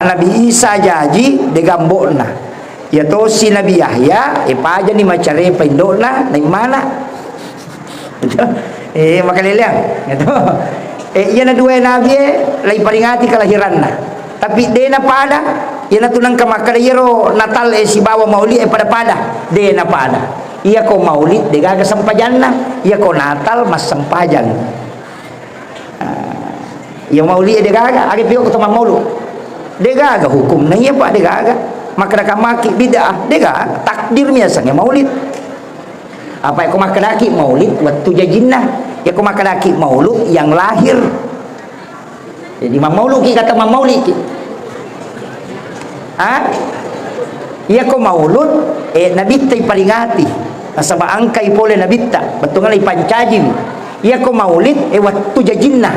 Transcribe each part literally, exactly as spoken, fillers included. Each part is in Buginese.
Nabi Isa jaji, dega ambo'na. Iya tosi Nabi Yahya, e, pajani macarepa indo'na, naimmana. Itu, e, makaleleang. Itu. E, iyana dua nabi e, laiparingati kelahiranna. Tapi de napada, iyanatu nengka makkeda iyaro Natal e sibawa Maulid e pada-pada. De napada. Iyako Maulid degaga sempajanna, iyako Natal massempajang. Ah, iya Maulid e degaga, aga pio ko to mammaulu. Degaga hukumna iya, Pak, degaga. Makkeda kamaki bid'ah, degaga. Takdir miasangnge Maulid. Apa ko makkedaki Maulid wettu jajinna? Iya ko makkedaki Maulud yang lahir. Jadi mammauluki kata mammauliki. Ha? Iyako maulud, e, nabitta iparingati. Nasaba engkai pole nabitta, bettuanna ipancajiwi. Iyako maulid, e, wettu jajinna,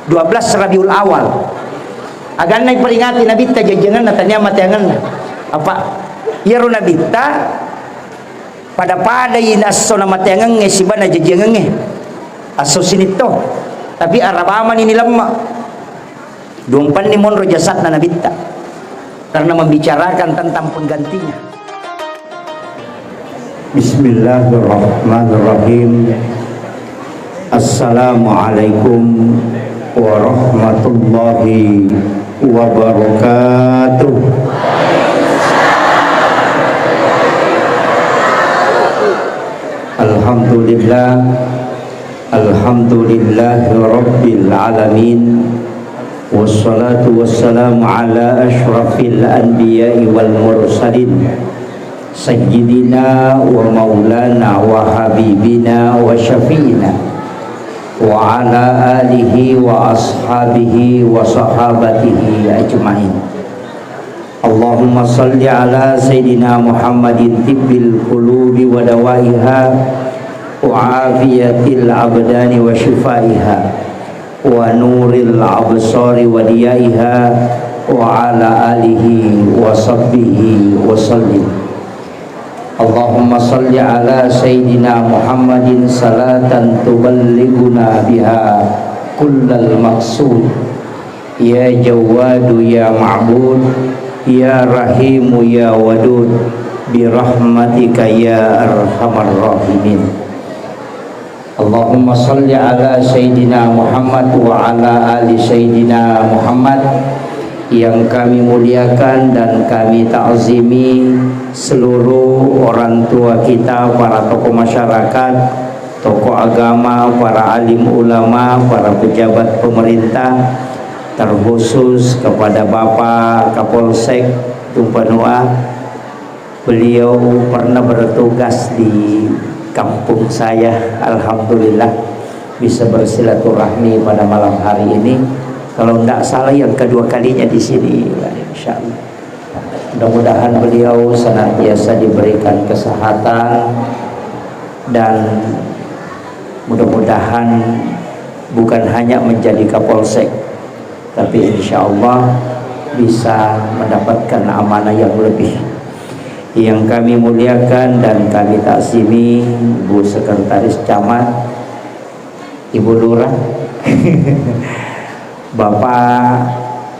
dua belas Rabiul Awal. Aganna iparingati nabitta jajiangenna, tania mateangenna. Apa? Iyaro nabitta pada-padai na esso namateangengnge siba najajiangengnge. Esso sinitto. Tapi arabamani ni lemme. Duampenni monro jasadna nabitta. Karena membicarakan tentang penggantinya. Bismillahirrahmanirrahim. Assalamualaikum warahmatullahi wabarakatuh. Alhamdulillah. Alhamdulillahi rabbil alamin. Wassalatu wassalamu ala asyrafil anbiya'i wal mursalin. Sayyidina wa maulana wa habibina wa syafi'ina wa ala alihi wa ashabihi wa sahabatihi ajma'in. Allahumma salli ala Sayyidina Muhammadin tibbil qulubi wa dawaiha wa afiyatil abdani wa shifaiha wa nuril absari wa diyaiha wa ala alihi wa sahbihi wa sallim. Allahumma salli ala Sayyidina Muhammadin salatan tuballighuna biha kullal maqsud. Ya Jawwadu ya Ma'bud, ya Rahimu ya Wadud, bi rahmatika ya arhamar rahimin. Allahumma salli ala Sayyidina Muhammad wa ala ali Sayyidina Muhammad. Yang kami muliakan dan kami ta'zimi seluruh orang tua kita, para tokoh masyarakat, tokoh agama, para alim ulama, para pejabat pemerintah, terkhusus kepada Bapak Kapolsek Tumpanua. Beliau pernah bertugas di kampung saya. Alhamdulillah, bisa bersilaturahmi pada malam hari ini. Kalau tidak salah, yang kedua kalinya di sini, insya Allah. Mudah-mudahan beliau senantiasa diberikan kesehatan dan mudah-mudahan bukan hanya menjadi Kapolsek, tapi insya Allah bisa mendapatkan amanah yang lebih. Yang kami muliakan dan kami taksimi, Bu Sekretaris Camat, Ibu Lurah, Bapak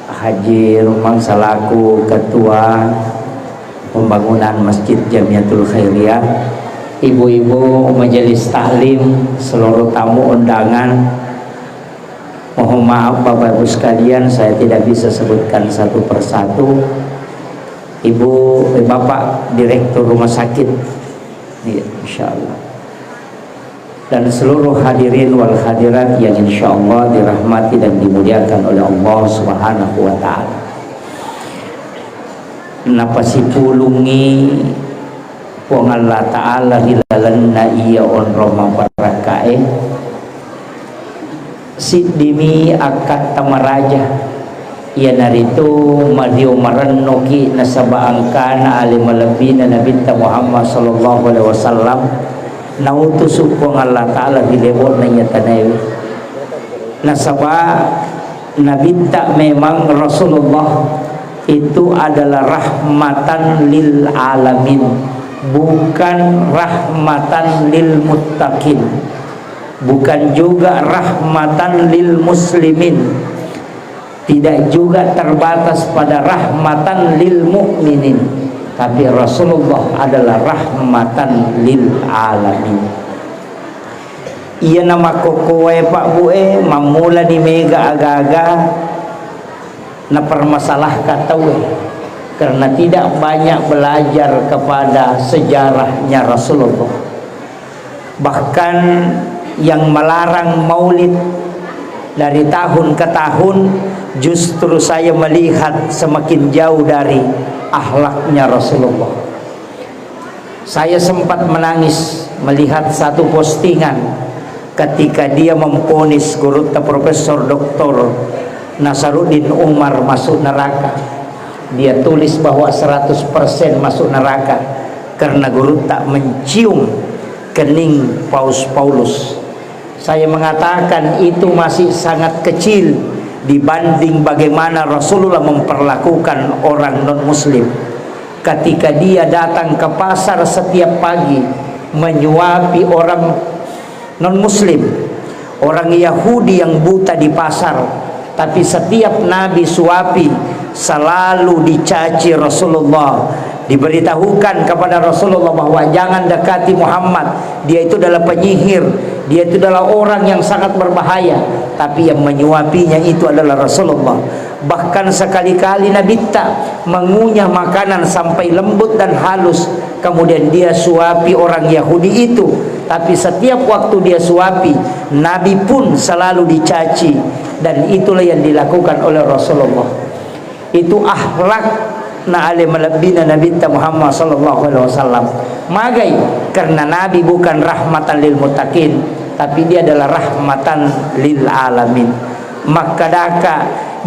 Haji Rumang selaku Ketua Pembangunan Masjid Jamiatul Khairiyah, ibu-ibu majelis taklim, seluruh tamu undangan. Mohon maaf Bapak Ibu sekalian, saya tidak bisa sebutkan satu persatu. Ibu, eh, Bapak Direktur Rumah Sakit. Iya, insya Allah. Dan seluruh hadirin wal hadirat yang insya Allah dirahmati dan dimuliakan oleh Allah Subhanahu wa Ta'ala. Napasipulungngi Puang Allah Ta'ala ri lalenna iya onrong mabarakkae. Siddimi akkatta maraja, iyanaritu mario marennoki nasaba engkana ale malebbina Nabitta Muhammad sallallahu alaihi wasallam nautusu Puang Allah Ta'ala ri lebo'na iya tanaewe. Nasaba Nabitta memang Rasulullah itu adalah rahmatan lil alamin, bukan rahmatan lil muttaqin. Bukan juga rahmatan lil muslimin. Tidak juga terbatas pada rahmatan lil mukminin, tapi Rasulullah adalah rahmatan lil alamin. Iyana makkokkoe, Pak Bu e, mammulani mega aga-aga napermasalahkan tauwe, karena tidak banyak belajar kepada sejarahnya Rasulullah. Bahkan yang melarang maulid dari tahun ke tahun, justru saya melihat semakin jauh dari akhlaknya Rasulullah. Saya sempat menangis melihat satu postingan ketika dia memvonis gurutta Profesor Doktor Nasaruddin Umar masuk neraka. Dia tulis bahwa seratus persen masuk neraka karena gurutta mencium kening Paus Paulus. Saya mengatakan itu masih sangat kecil dibanding bagaimana Rasulullah memperlakukan orang non-muslim. Ketika dia datang ke pasar setiap pagi, menyuapi orang non-muslim, orang Yahudi yang buta di pasar, tapi setiap Nabi suapi, selalu dicaci Rasulullah. Diberitahukan kepada Rasulullah bahwa jangan dekati Muhammad, dia itu adalah penyihir, dia itu adalah orang yang sangat berbahaya. Tapi yang menyuapinya itu adalah Rasulullah. Bahkan sekali-kali Nabitta mengunyah makanan sampai lembut dan halus, kemudian dia suapi orang Yahudi itu. Tapi setiap waktu dia suapi, Nabi pun selalu dicaci, dan itulah yang dilakukan oleh Rasulullah. Itu akhlak na ale malebbina Nabitta Muhammad sallallahu alaihi wasallam. Magai? Karena Nabi bukan rahmatan lil muttaqin, tapi dia adalah rahmatan lil alamin. Makkadaka,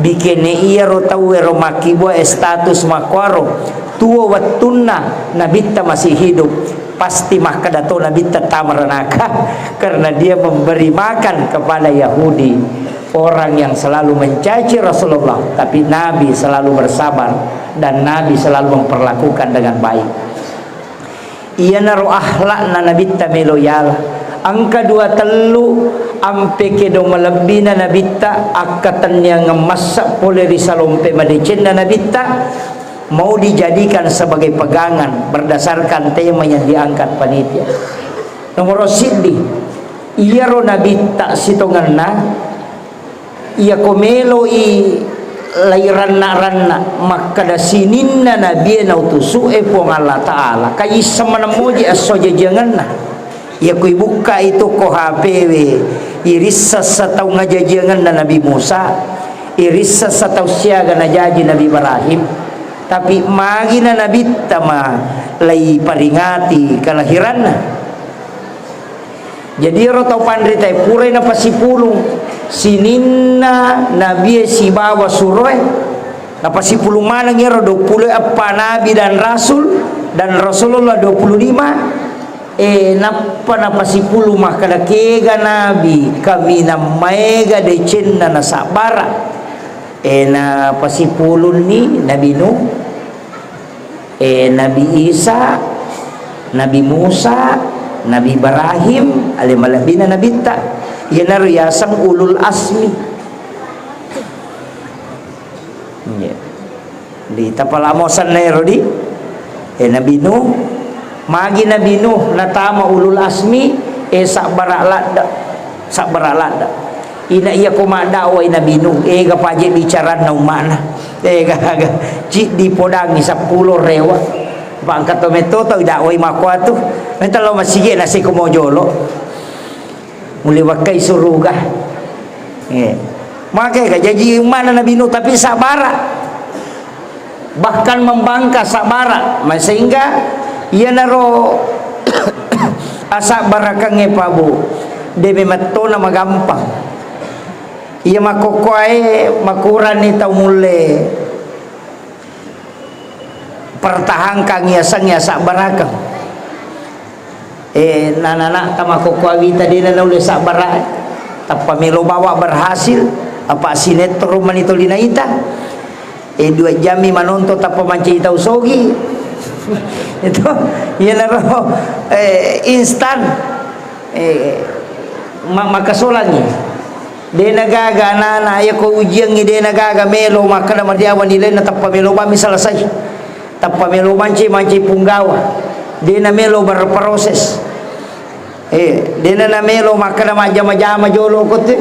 bikene iyaro tauwe ro makkibua e status makkuaro, tuo wettunna Nabitta masih hidup, pasti makkada to Nabitta tama ranaka, karena dia memberi makan kepada Yahudi, orang yang selalu mencaci Rasulullah, tapi Nabi selalu bersabar dan Nabi selalu memperlakukan dengan baik. Iyanaro akhlakna Nabitta melo yala. Engka dua tellu ampe kedo malebbina Nabitta, akkatenniangeng massa pole ri salompe madecenna Nabitta, mau dijadikan sebagai pegangan berdasarkan tema yang diangkat panitia. Nomoro siddi, iyaro Nabitta sitongenna, iyako meloi lairanna-ranna makkada sininna nabie nautusu'e Puang Allah Ta'ala, kaisseng maneng moji esso jajiangenna. Iyako ibukkai tokko H P we, irisseng sataung ajajiangenna Nabi Musa, irisseng sataung siaga najaji Nabi Ibrahim. Tapi magina Nabitta ma laiparingati kelahiranna. Jadi ero tau panritae purai napasipulung sininna nabie sibawa suroe, napasipulung maneng ero duappulo eppa nabi dan rasul dan Rasulullah dua puluh lima. E, nappa napasipulung makkada kega nabi kaminang maega decenna nasabbara. E, napasipulunni Nabi Nuh, e, Nabi Isa, Nabi Musa, Nabi Ibrahim, ale malebbina nabitta. Iyanaro yaseng ulul asmi. Iya. Di tapalamo senna ero di, e, Nabi Nuh. Magi Nabi Nuh natama ulul asmi, e, sabbara ladde, sabbara ladde. Ina iya ko maddakwai Nabi Nuh, ega paje bicaranna umma'na. Ega, aga. Ciddi podangi seppulo rewa. Pangka to metto tau idakwai makkuatu. Metta lao masigi nasiko mojolo. Mulle wakkai suruga. Eh. Maka ega jaji umma'na Nabi Nuh, tapi sabbara. Bahkan membangkang sabbara. Ma-, sehingga iyanaro asabbarakengnge, Pak Bu, de memettona magampang. Iya makkokkoe makuranni tau mulle pertahankan yasengnge asabbarakeng. Eh, nanana'ta makkokkoe wita de naulle sabbara. Tappa melo bawa berhasil, apa sinettoro mani toli naita. Eh, dua jammi manonton tappa mancaji tau sogi. Itu, iyanaro, eh, instan. Eh, ma-, makasolangi. Dena gaga anak-anak, iya ko ujiangngi dena gaga melo makkeda mariawa nilainna, tappa melo bammi selesai. Tappa melo manci, manci punggawa. Dena melo berproses. Eh, dena na melo makkeda majjama-jama jolo ko te.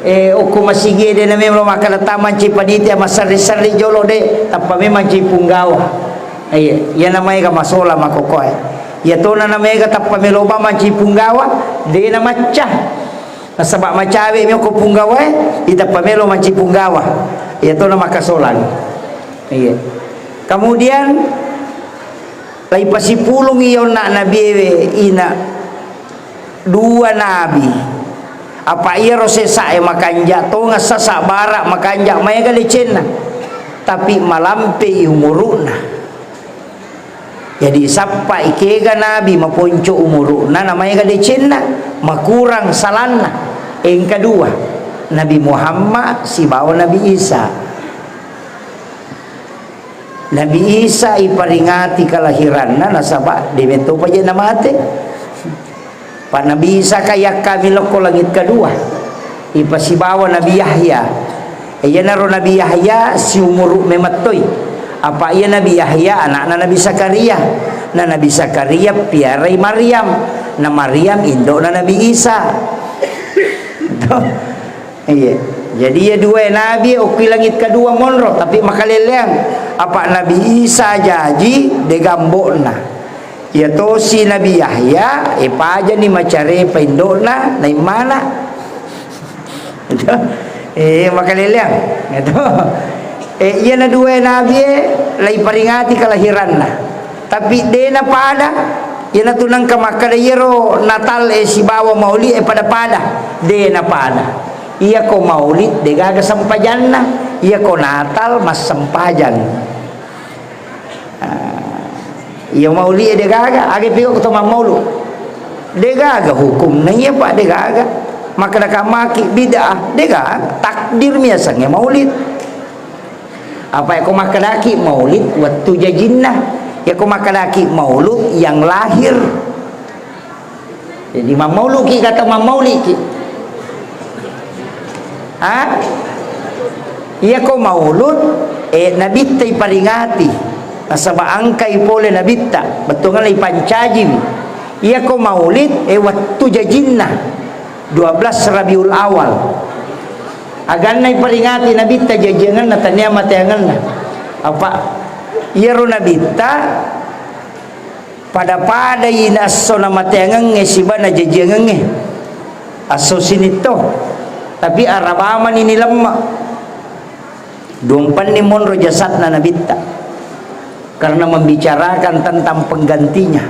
Eh, okko masigi dena melo makkeda tamanci panitia masserri-serri jolo de, tappa memang ci punggawa. Iya, iya namaega masola makokoe. Iya tona namaega tappa melo bammi ci punggawa, dena macca. Nasaba macawe mi okko punggawae, itappa melo manci punggawa. Iya tona makkasolang. Iya. Kemudian, lai pasipulung iya onna nabi ewe ina dua nabi. Apa iyaro sesae makanja tonga sasa bara makanja maega decenna. Tapi malampe i umuru'na. Jadi, sappai kega nabi maponco umuru'na, namaega decenna, makurang salanna. Engka dua, Nabi Muhammad sibawa Nabi Isa. Nabi Isa iparingati kalahiranna, nasaba de mettopa je namate. Pa Nabi Isa ka yakka mi lokko langit kedua. Ipasibawa Nabi Yahya. Iyanaro Nabi Yahya siumuru memettoi. Apa iya Nabi Yahya anakna Nabi Zakaria. Na Nabi Zakaria piarai Maryam. Na Maryam indokna Nabi Isa. Iya. Jadi iya dua nabi okki langit kedua monro, tapi makaleleang. Apa Nabi Isa jaji de gambokna. Iya tosi Nabi Yahya, e pajani macarepa indokna, naimmana. Itu. Eh, makaleleang. Itu. Eh, iyana dua nabi e, lai paringati kalahiranna. Tapi dena pada, iyanatu nengka makkeda iyaro Natal e sibawa Maulid e pada-pada. Dena pada. Iyako Maulid degaga sempajanna, iyako Natal massempajang. Ah, iya Maulid e degaga, aga piko to mammaulu. Degaga hukumna iya, Pak, degaga. Makkeda kamaki bid'ah, degaga. Takdir miasangnge Maulid. Apa ko makkedaki Maulid wettu jajinna. Iya ko makkedaki Maulud yang lahir. Jadi, mammauluki kata mammauliki. Ha? Iyako maulud, eh, nabitta iparingati. Nasaba engkai pole nabitta, bettuanna ipancajiwi. Iyako maulid, eh, wettu jajinna, dua belas Rabiul Awal. Aganna iparingati nabitta jajiangenna, tania mateangenna. Apa iyaro nabitta pada-padai na esso namateangengnge siba najajiangengnge. Esso sinitto. Tapi arabamani nilemme. Duampenni monro jasadna nabitta. Karena membicarakan tentang penggantinya.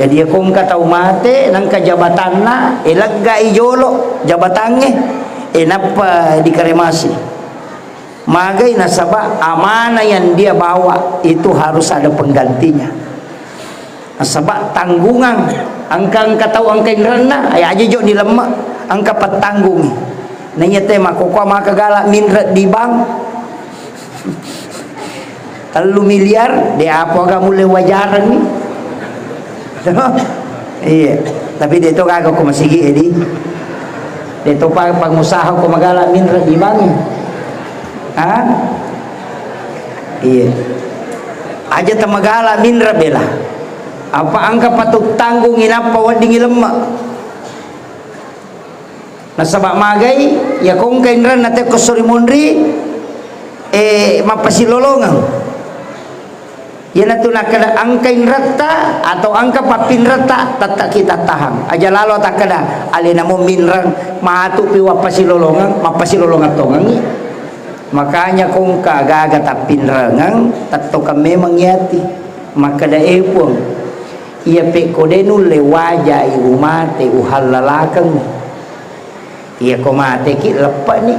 Jadi, iya ko engka tau mate, nengka jabatanna, eh, leggai jolo jabatangnge, eh, nappa dikremasi. Magai nasaba amanah yang dia bawa itu harus ada penggantinya. Nasaba tanggungan, engka, engka tau engka inrenna, eh, aja jo dilemme, engka pettanggungi. Naiya te makkokkoe maka gala minre di bank. Tellu miliar, de apa aga mulle wajarenni. Iya, tapi de to gaga ko masigi edi. De to pa-, pengusaha ko magala minre di bank. Ha? Iya. Aja temagala minre bela. Apa engka patut tanggung inappa wedding ilemme. Nasaba magai, iya ko engka inrenna tekko sori monri, eh, mappasilolongeng. Iyanatu nakkeda engka inretta atau engka pappinretta, tettaki tattahang. Aja lalo takkeda, alena mo minreng, matupi wappasilolongeng, mappasilolongeng tongengi. Makanya ko engka gaga tappinrengeng, tettokeng memeng iyati. Makkeda, eh, Puang, iya pekko de nulle wajai umate uhallalakeng. Iya ko mateki, leppe'ni.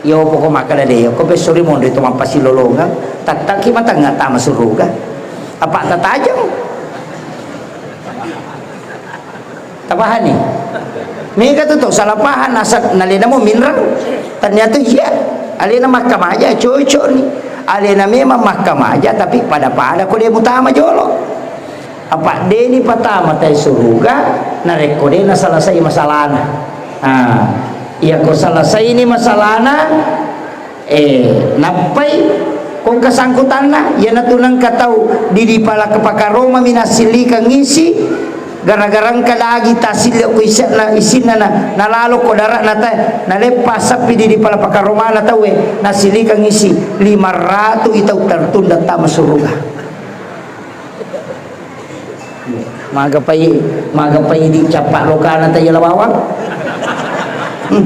Iya opo ko makkeda de, iya ko pessori monri to mappasilolongeng, tattaki matengnga tama suruga. Apa tatajeng? Tapahani? Mega tu to salah paham, asa nalena mo minreng. Ternyata iya, alena makkamaja, cocok ni. Alena memang makkamaja, tapi pada-pada ko de mutama jolo. Apa deni patama tai suruga, narekko de naselesai masalahna. Ah. Iyako selesaini masalana, eh, nappai ko engka sangkutanna, iyanatu nengka tau di, dipala-, pakaromami nassilikeng isi, gara-gara engka dagi tasilli ko isinna, isinna na, nalalo ko dara'na te, naleppa sappi di, dipala pakaromana tauwe, nassilikeng isi, lima ratu i tau tertunda tama suruga. Magapai, magapai dicappa lokana tayala bawang. Hmm.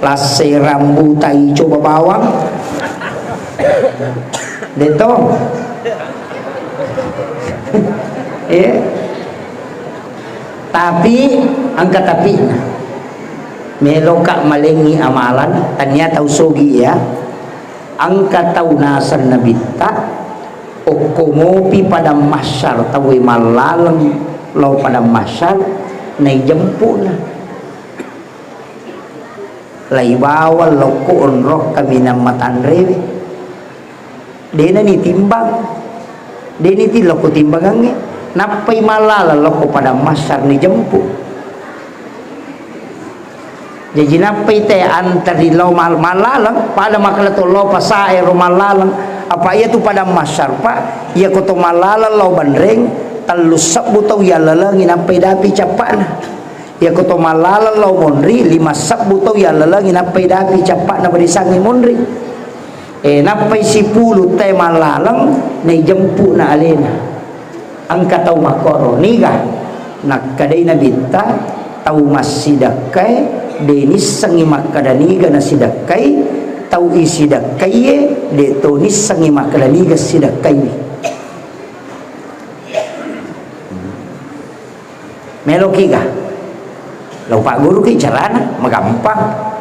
Lassai rambutai coba bawang. Deto. Eh. Tapi engka tapi meloka malengi amalan, tania tau sogi ya. Engka tau naseng nabitta, okko mopi padang mahsyar, tauwe mallaleng lao padang mahsyar, naijempu'na. Laibawa lokko onrong kaminang matanrewe. Dena nitimbang. Deni tilokko timbangangnge. Nappai mallaleng lokko padang mahsyar nijempu. Jaji nappai te antari lao mal-, mallaleng, pada makkeda to lao pasae ro mallaleng. Apa iyatu padang mahsyar, Pak, iyako to mallaleng lao banreng, tellu sebbu tau yallalengi nappai dapi cappa'na. Iyako to mallaleng lao monri, lima sebbu tau yallalengi nappai dapi cappa'na barisangngi monri. Eh, nappai sipulu te mallaleng, naijempu'na alena. Engka tau makkoro, niga? Nakkedai Nabitta, tau massidekkae, de nissengngi makkeda niga nasidekkai, tau isidekkaie, de to nissengngi makkeda niga sidekkaiwi. Meloki ga? Lao pagguruki carana, magampang.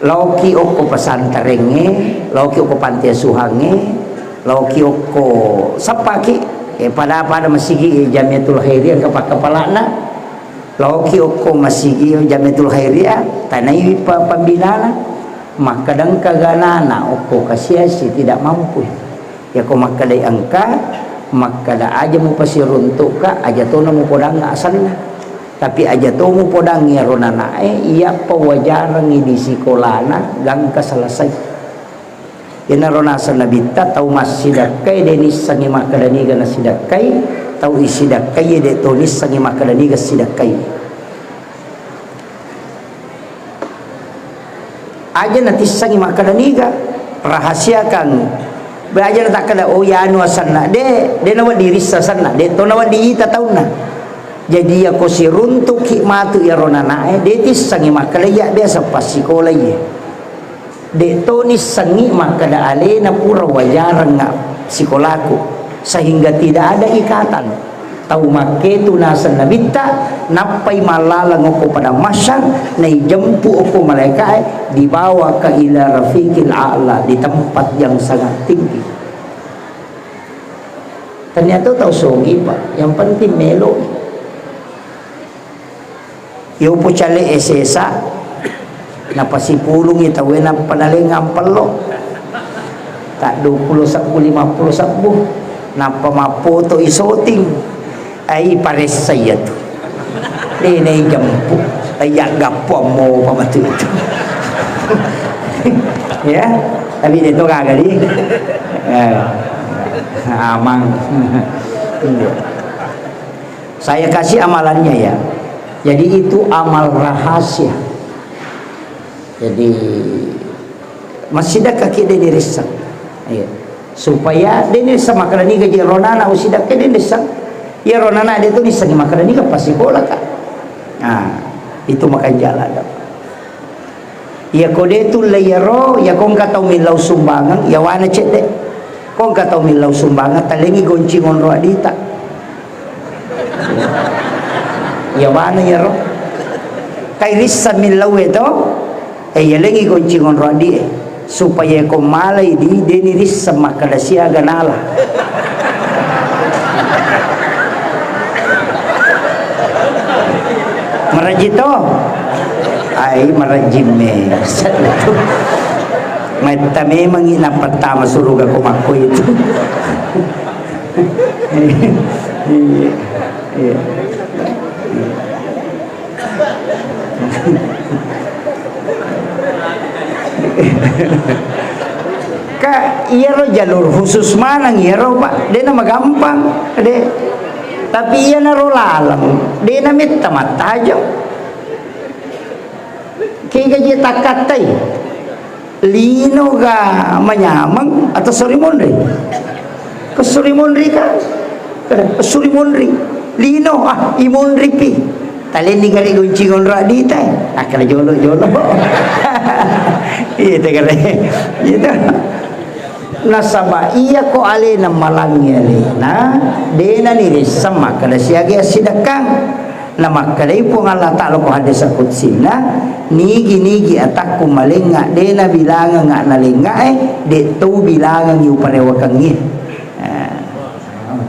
Laoki okko pesantrengnge, laoki okko panti asuhangnge, laoki okko seppaki, eh, pada-pada masigi, eh, Jamiatul Khairiyah kapakapalana, laoki okko masigi, eh, Jamiatul Khairiyah, tanaiwi pa-, pembinana, makkadang kaganana okko kasiasi tidak mampu. Yako makkedai engka, makkeda aja mupasiruntukka, aja tona mupodangnga asenna. Tapi aja to mupodangngi ero nanae, iyappa wajarengngi di sikolana gangka selesai. Iyanaro naseng Nabitta, tau massidekkai de nissengngi makkeda niga nasidekkai, tau isidekkai de to nissengngi makkeda niga sidekkai. Aja natissengngi makkeda niga, rahasiakan. Be aja natakkeda, "Oh, iyanu asenna." De, de nawedding rissa asenna, de to nawedding ita taunna. Jadi, iyako siruntukki matu iyaro nanae, de tissengngi makkeda, "Iya biasa passikola iye." De to nissengngi makkeda alena pura wajarengnga sikolaku, sehingga tidak ada ikatan. Tau makketu naseng Nabitta, nappai mallaleng okko padang mahsyar, naijempu okko malaika'e, dibawa ka ila rafiqil a'la, di tempat yang sangat tinggi. Ternyata tau sogi, Pak, yang penting melo. Yopo cale esesa, napasipulungi tauwe nappa nalengang pello. Taddupulo sebbu, lima pulo sebbu, nappa mappoto isoting. Ai paressa iyatu. Denai jempu. Ai yaggappo ammo pamatu itu. Ya, tapi de to gaga di. Eh, amang. Saya kasih amalannya ya. Jadi itu amal rahasia. Jadi, massidakkaki de nirisseng. Iya. Supaya de nirisseng makkeda niga je ronana usidakka de nirisseng. Iya ronana de tu nissengi makkeda niga passikola ka. Nah, itu makanja ladde. Iyako de tulle iyaro, iyako engka tau millau sumbangeng, iyawana cedde. Ko engka tau millau sumbangeng, talengi goncing onro adita. Iyawana iyaro. Kai risseng millau e to, e iyalengi goncing onro adie. Supaya ko malai di, deni risseng makkeda siaga nala. Maraji to? Ai, maraji me. Metta memangi napattama suruga ko makko itu. Iya, iya. Ka iyaro jalur khusus maneng iyaro, Pak, de' namagampang, de'. Tapi iyanaro laleng, de' nametta mattajeng. Kega je takkattai. Lino ga manyameng atau suri monri? Ke suri monri ka? Suri monri. Lino, ah, imonri pi. Talenni gare gonci ngonro adita, eh. Akkana jolo-jolo. Iya, tegare. Gitu. Nasaba iya ko alena malangi alena, dena nirisseng makkeda siaga assidekkang. Namakkedai Puang Allah Ta'ala ko hadis qudsinna, nigi-nigi atakku malengnga, de nabilangengnga nalengngae, de to bilangengngi uparewakengngi. Eh,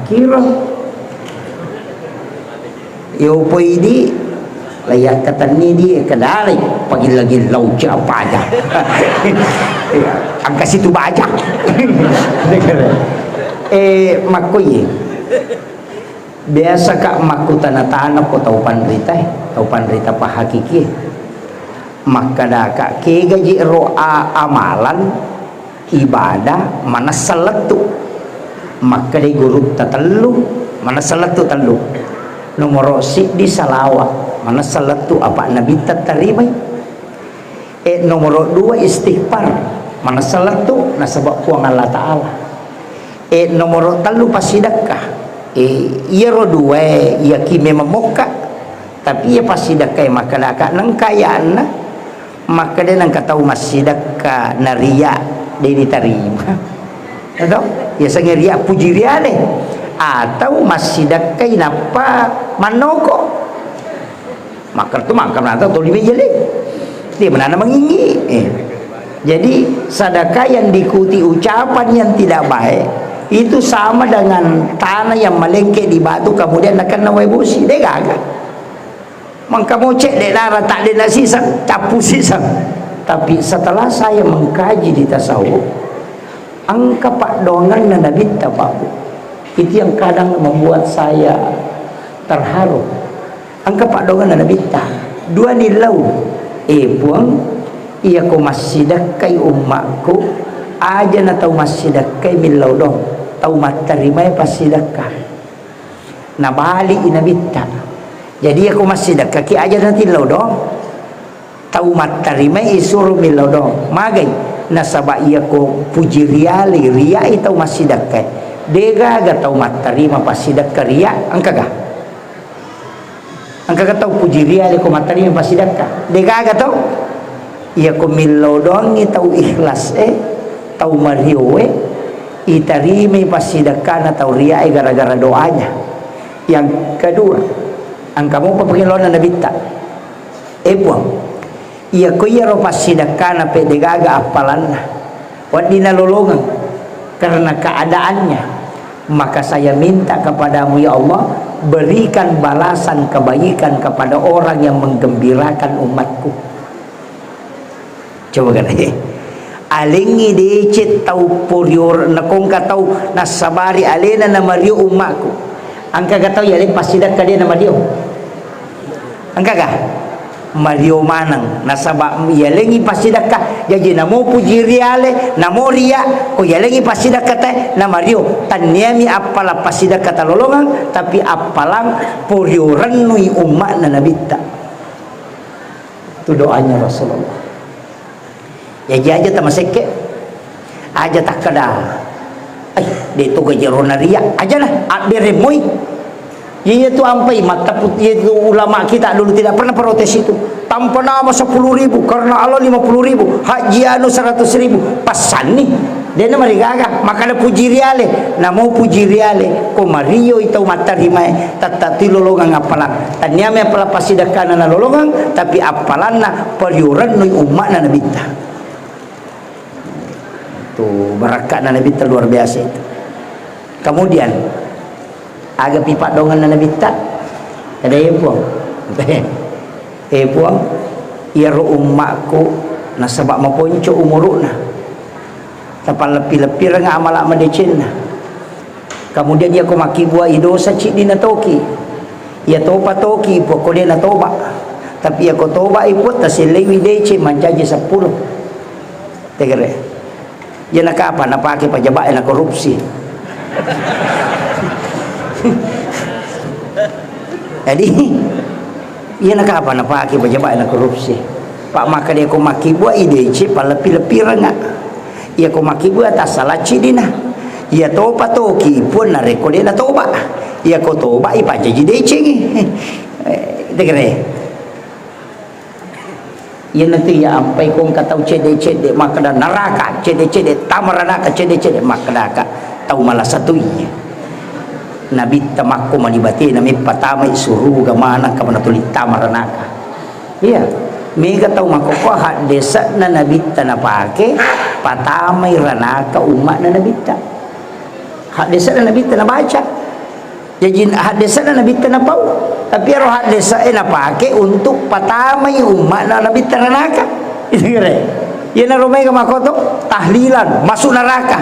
kiro. Yo poidi, layakkatenni di kedalai, pagilla-gilla ucap aja. Angka situ baja. Eh, makkoye. Biasa ka makkutana-tana ko tau panrita, eh, tau panrita pahakiki. Makkadaka, kegaji ro a-, amalan, ibadah, manessa lettu. Makkedai gurutta tellu, manessa lettu tellu. Nomoro siddi salawa, manessa lettu apa nabitta tarimai. E, nomoro dua istighfar, manessa lettu nasaba Puang Allah Ta'ala. E, nomoro tellu passidekka. E, iyaro dua e, iyaki memang mokka. Tapi iya passidekka e makkadaka nengka ayanna, makkeda nengka tau massidekka naria de ditarima. Atau? Yasengnge ria puji riale. Atau massidekkai nappa mannoko. Makkeda tu mangka menata toli meja le. Dia menanam mengingi. Eh. Jadi, sedekah yang diikuti ucapan yang tidak baik, itu sama dengan tanah yang melengkek di batu, kemudian nakena wae bosi. De gaga. Mangka mocek de nara tak de nasiseng, cappu siseng. Tapi setelah saya mengkaji di tasawuf, engka paddoanganna Nabitta, Pak Bu. Itu yang kadang membuat saya terharu. Engka paddoanganna Nabitta. Dua nillau. Eh, Puang, iyako massidekkai ummakku, aja na tau massidekkai millau dong. Tau mattarimai passidekka. Nabali i Nabitta. Jadi, iyako massidekkaki aja na tillau dong. Tau mattarimai isuro millau dong. Magai? Nasaba iyako puji riale, riai tau massidekkai. De gaga tau mattarima passidekka ria, engkaga? Engkaga tau puji riale ko mattarima passidekka? De gaga tau. Iyako millau doangngi tau ikhlas e, tau mario e, itarimai passidekkana tau ria e gara-gara doanya. Yang kedua, engka mopa pengelona Nabitta. Eh, Puang, iyako iyaro passidekkana pe de gaga appalanna, wedding nalolongeng karena keadaannya, maka saya minta kepadamu, ya Allah, berikan balasan kebaikan kepada orang yang menggembirakan umatku. Coba kan, eh. Alengngi deceng tau porior-, nakongka tau nassabari alena namario ummakku. Engkaga tau yaleng passidekka de namario? Engkaga? Mario maneng. Nasaba yalengngi passidekka, jaji namo puji riale, namo ria, ko yalengngi passidekka te namario. Tanniami appala passidekka talolongeng, tapi appalang porio rennui umma'na Nabitta. Itu doanya Rasulullah. Jaji aja tamasekke, aja takkeda, "Ai, de to gaji rona ria." Aja nah, abbere moi. Iya tu ampai mattaput, iya tu ulama kita dulu tidak pernah protes itu. Tanpa nama sepuluh ribu, karena Allah lima puluh ribu, haji anu seratus ribu, passanni. Dena marigaga, makana puji riale, namo puji riale, ko marioi tau mattarimae, tatta tilolongang appalang. Tanniame appalang passidekkana nalolongang, tapi appalanna pariorennui umma'na Nabitta. Tu barakka'na Nabitta luar biasa itu. Kemudian, aga pi paddoanganna Nabitta? Kada, "Eh, Puang." "Eh, Puang, iyaro ummakku nasaba maponco umuru'na. Tapalleppi-leppirengnga amala madecenna. Kemudian iyako makkibua i dosa ciddi natoki. Iya topa toki pokko de natoba. Tapi iya ko toba i, Puang, taselleiwi deceng mancaji seppulo. Tegere. Iya nakapa napake pajaba e na korupsi. Jadi, iya nakapa napake pajaba e na korupsi. Pak, makkeda ko makkibua i deceng palleppi-leppirengnga. Iya ko makkibua tassalacci dina. Iya topa toki, Puang, narekko de natoba. Iya ko toba i pancaji decengi. Eh, tegere. Iyanatu iya ampai ko engka tau cedde-cedde makkeda neraka, cedde-cedde tama ranaka, cedde-cedde makkedaka tau malasa tu iya. Nabitta makko malibatena meppatamai suruga maneng, kamanna tuli tama ranaka. Iya, mega tau makkokkoe haddese'na nabitta napake patamai ranaka umma'na nabitta. Haddese'na nabitta nabaca. Jaji, haddese'na nabitta napau, tapi ero haddese'e napake untuk patamai umma'na nabitta ranaka. Iyanaro mega makkoto tahlilan, masuk neraka.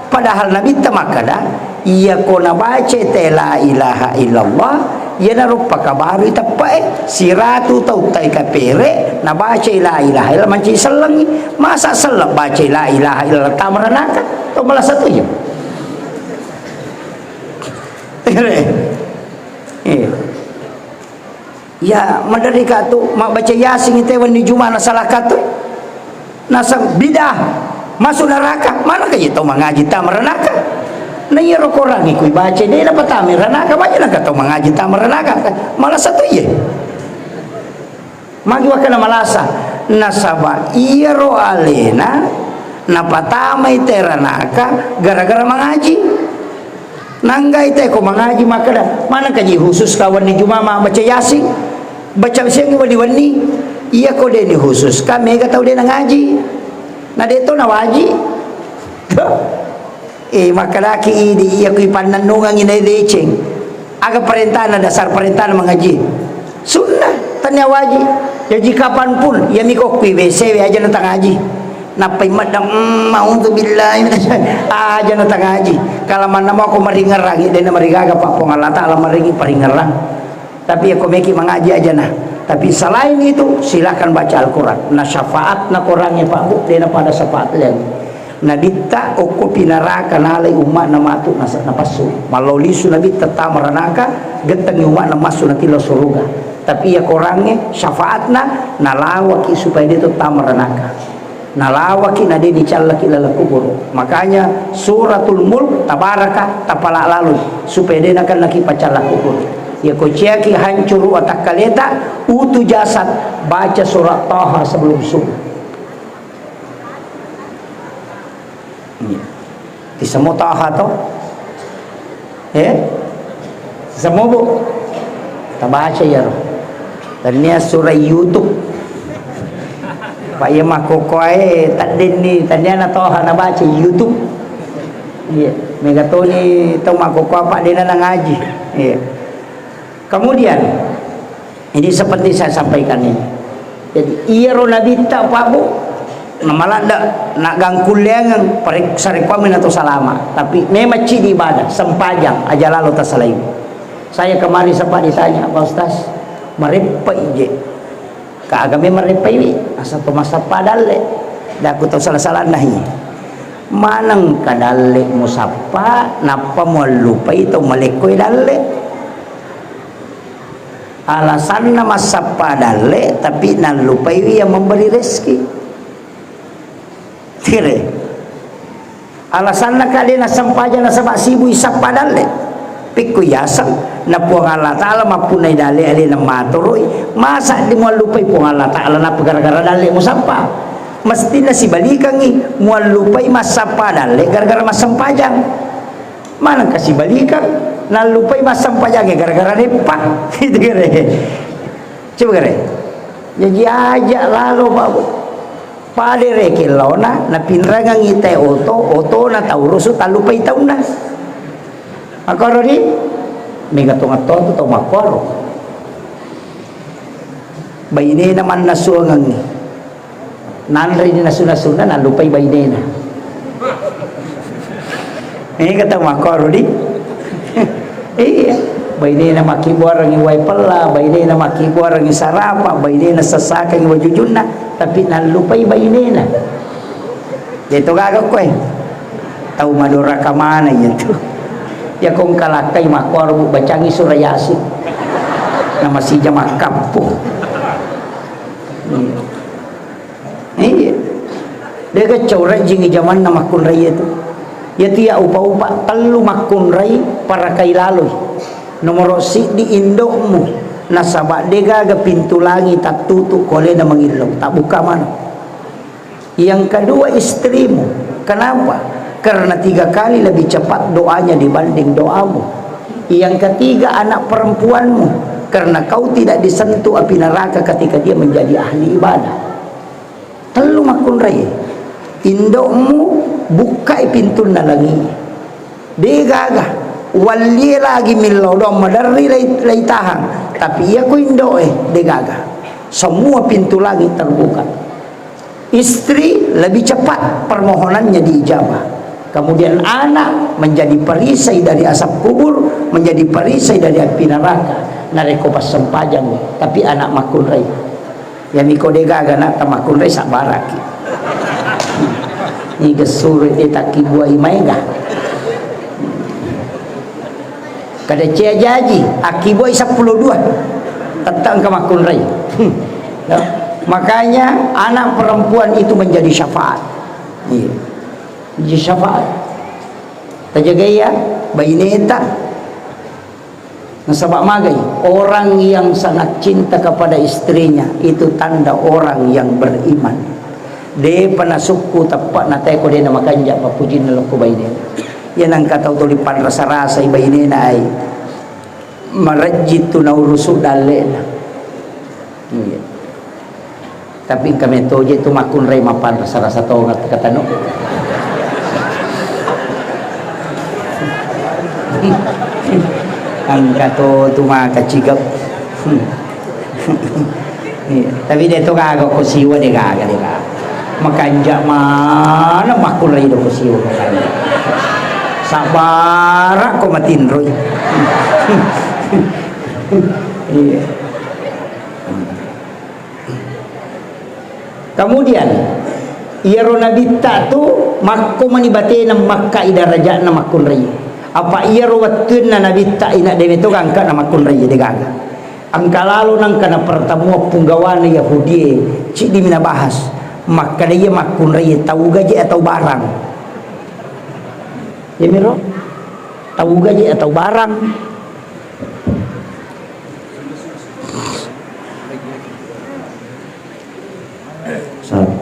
Padahal nabitta makkeda, iya ko nabaca te la ilaha illallah, iyanaro pakabarui teppe'e. Siratu tau tai kapere nabaca la ilaha illallah mancaji sellengi. Masa selleng baca la ilaha illallah tama ranaka? Tau malasa tu iya. Eh. Ya, maderri ka tu mabbaca Yasin te wenni Juma nasalaka tu. Naseng bid'ah, masuk neraka. Mana ka iya tau mangaji tama ranaka? Na iyaro Korangnge kui baca, de napatama ranaka, maja naka tau mangaji tama ranaka. Malasa tu iya. Magi wakkana malasa? Nasaba iyaro alena napatamai te ranaka gara-gara mangaji. Nanggai te ko mangaji makkeda, maneng kaji khusus ka wenni Juma mabbaca Yasin? Baca Yasin wenni-wenni. Iya ko de ni khusus ka, mega tau de nangaji. Na de to nawaji. Eh, makkedaki idi, iya kui pannennungengi nae deceng. Aga parentana, dasar parentana mangaji? Sunnah, tania wajib. Jaji kapanpun, iya miko kui W C we aja na tangaji. Nappai maddang, mm, ma'udzubillahi minasyaitan. Aja na tangaji. Kala manna mako maringerang, de na marigaga pa Puang Allah Taala maringi paringerang. Tapi iya ko meki mangaji aja nah. Tapi selain itu, silakan baca Al-Quran. Nah, syafaatna Qurangnge, Pak Bu, de na pada syafaat liang. Nabitta okko pinaraka nalai umma'na matu nasa-, napassu. Mallau lisu Nabitta tama ranaka, gettengi umma'na massu natillau suruga. Tapi iya Qurangnge syafaatna nalawaki supaya de to tama ranaka. Nalawaki na de nicallaki laleng kuburu. Makanya Suratul Mulk, Tabaraka, tapala lalu supaya de nakennaki pacalla kuburu. Iya ko ciaki hancuru watakkaleta, utu jasad, baca surat Taha sebelum subuh. Iya. Tisemo Taha to? Eh? Tisemo, Bu? Tabaca iyaro. Tania surah YouTube. Pak, iya makkokkoe taddenni, tania na Taha nabaca YouTube. Iya, mega toni tau makkokkoe apa dena nangaji. Iya. Kemudian, ini seperti saya sampaikan ini. Jadi, iyaro Nabitta, Pak, Bu, namaladda, naggangkulleangeng, pare-, sarekkuammi nato salama. Tapi memang cidi ibadah, sempajang, aja lalo tasalai. Saya kemarin sempat ditanya, "Pak Ustaz, mareppa ije?" Ka aga memang reppaiwi, asal to massappa dalle. Daku tau salah-salah nahi. Maneng ka dalle musappa, nappa muallupai tau malekkoe dalle. Alasanna massappa dalle, tapi nallupaiwi yang memberi rezeki. Tire. Alasanna ka de nassempajang nasaba sibui sappa dalle. Pikku yaseng, na Puang Allah Ta'ala mappunnai dalle alena matoroi, masa di muallupai Puang Allah Ta'ala nappa gara-gara dalle musappa? Mestina sibalikangi, muallupai massappa dalle gara-gara massempajang. Manengka sibalikang, nallupai massempajangnge gara-gara reppa. Itu kere. Coba kere. Jaji aja lalo, Pak, Bu. Pada rekeng laona, napinrangangi te oto, otona taurusu tallupai taunna. Makkoro di, mega tongatto tu tau makkoro. Bainena mannasuangengi. Nanre di nasu-nasunna, nallupai bainena. Mega tau makkoro di. Iya. Bainena makkibuarengngi wae pella, bainena makkibuarengngi sarapa, bainena sessakengngi wajujunna, tapi nallupai bainena. Deto gaga koe. Tau madoraka maneng iyatu. Iya ko engka lakkai makkuaro, Bu, bacangngi sura Yasin. Namasija makkappu. Iya. Iya. De'ga cau rejjingngi jamanna makkunrai iyatu. Iyatu iya upa-upa tellu makkunrai parakai laloi. Nomoro siddi indo'mu, nasaba de'gaga pintu langi tattutu ko alena mangillau, tabbuka maneng. Yang kedua istrimu. Kenapa? Karena tiga kali lebih cepat doanya dibanding doamu. Yang ketiga anak perempuanmu, karena kau tidak disentuh api neraka ketika dia menjadi ahli ibadah. Tellu makkunrai. Indo'mu bukkai pintunna langi. De'gaga. Wallie lagi millau doang maderri lai, lai tahang. Tapi iya ko indo'e, de'gaga. Semua pintu langit terbuka. Istri lebih cepat permohonannya diijabah. Kemudian anak menjadi perisai dari asap kubur, menjadi perisai dari api neraka. Narekko passempajang, tapi anak makkunrai. Iyami ko de'gaga na tamakkunrai sabbaraki. Niga sure de takkibuai maega. Kada cia jaji, akkibuai seppulo dua. Tette engka makkunrai. Hmm. Ya. Makanya anak perempuan itu menjadi syafaat. Iya. Menjadi syafaat. Tajagai ya, baineta. Nasaba magai, orang yang sangat cinta kepada istrinya, itu tanda orang yang beriman. De'pa nasukku teppe'na tae ko de' namakanja pappujinna lokko bainena. Iya nangka tau tuli panrasa-rasai bainena ai. Marejji tu naurusu dalle'na. Iya. Tapi engka metoje tu makkunrai mappanrasa-rasa tonga katano. Engka to tu maka cigap. Iya. Tapi de' to gaga ko siwa, de' gaga, de' gaga. Makanja maneng makkunrai do ko siwa makanja. Sabbara ko matinroi. Iya. Kemudian, iyaro nabitta tu makko mani batena makkai darajatna makkunrai. Apa iyaro wettunna nabitta ina de' meto gangka na makkunrai de' gaga. Engka lalo nangka na pertemuan punggawana Yahudie, ciddi mi nabahas. Makkeda iya makkunrai tau gaje atau barang. Iyamiro, tau gaje atau barang. Salah.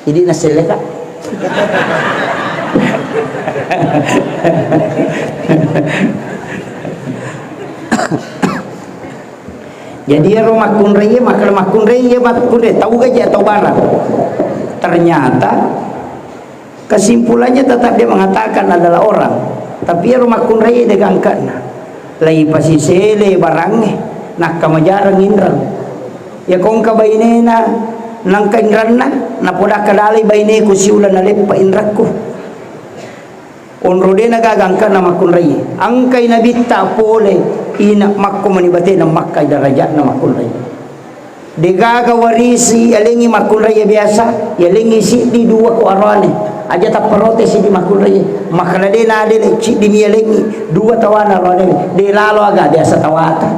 Jadi naselle, Kak. Jadi iyaro makkunrai, makkeda makkunrai, iya makkunrai, tau gaje atau barang. Ternyata kesimpulannya tetap dia mengatakan adalah orang. Tapi iyaro makkunrai de' gangkana. Lai pasisele barangnge, nakka majareng inreng. Iya ko engka bainena, nangka inrenna, napodakka dalai baineku siuleng naleppa inrekku. Onro de' nagaga engkana makkunrai. Engkai nabitta pole, ina makko mani batena makkai darajatna makkunrai. De'gaga warisi yalengngi makkunrai biasa, yalengngi siddi dua ko aroane. Aja tapparote siddi makkunrai. Makkeda de' nadele, siddi mi yalengngi, dua tawana aroane. De' lalo aga biasa tawata.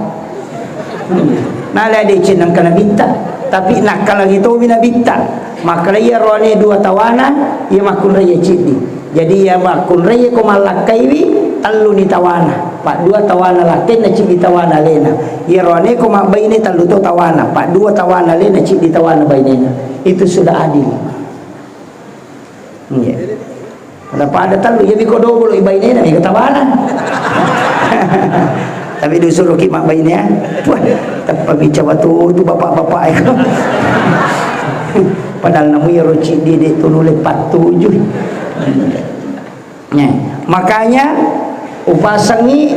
Nala deceng nangka nabitta, tapi nakkalangi tomi nabitta. Makkeda iya roane dua tawana, iya makkunrai iya ciddi. Jadi iya makkunrai iya ko mallakkaiwi, telluni tawana. Paddua tawana lakkainna, ciddi tawana alena. Iya roane ko mabbaine, tellu to tawana. Paddua tawana alena, ciddi tawana bainena. Itu sudah adil. Iya. Pada-pada tellu, iya miko dobolo ibainena, miko tawana. Tapi disuruh ki mabbainea. Wah, teppa bicara tu, tu bapak-bapak itu. Padahal namu iya roci di, di tu nulle pattuju. Nah, makanya upasangi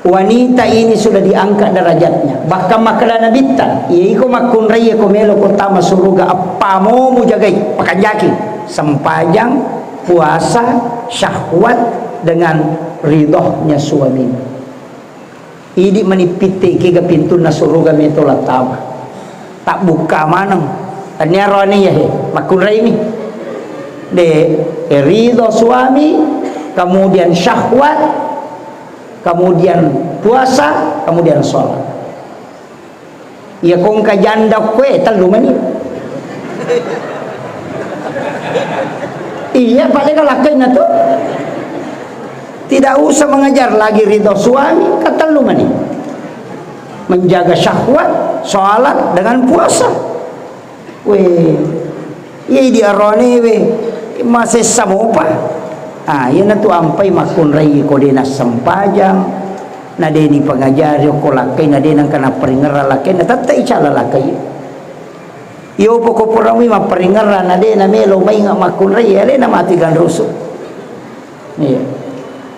wanita ini sudah diangkat derajatnya. Bahkan makkeda nabitta, iya iko makkunrai ko melo ko tama suruga, appamu mujagai, pakanjaki, sempajang, Puasa, syahwat, dengan ridhonya suami. Idi manipitte kega pintunna suruga meto lattama. Tabbukka maneng. Tania roani ya he, makkunraimi. De, eh, ridho suami, kemudian syahwat, kemudian puasa, kemudian sholat. Iya, ko engka janda koe, tellu mani. Iya, Pak, de' lakkainna tu. Tidak usah mengejar lagi ridho suami, engka tellu mani. Menjaga syahwat, sholat, dengan puasa. Weh, iya idi aroane we, masessa mopa. Ah, iyanatu ampai makkunrai ko de' nassempajang, na de' nipangajari okko lakkai, na de' nengka napparingerra lakkai, na tette icala lakkai. Iyo poko puramui mapparingerra, na de' namelo mainga makkunrai, alena mati ganrusu. Iya.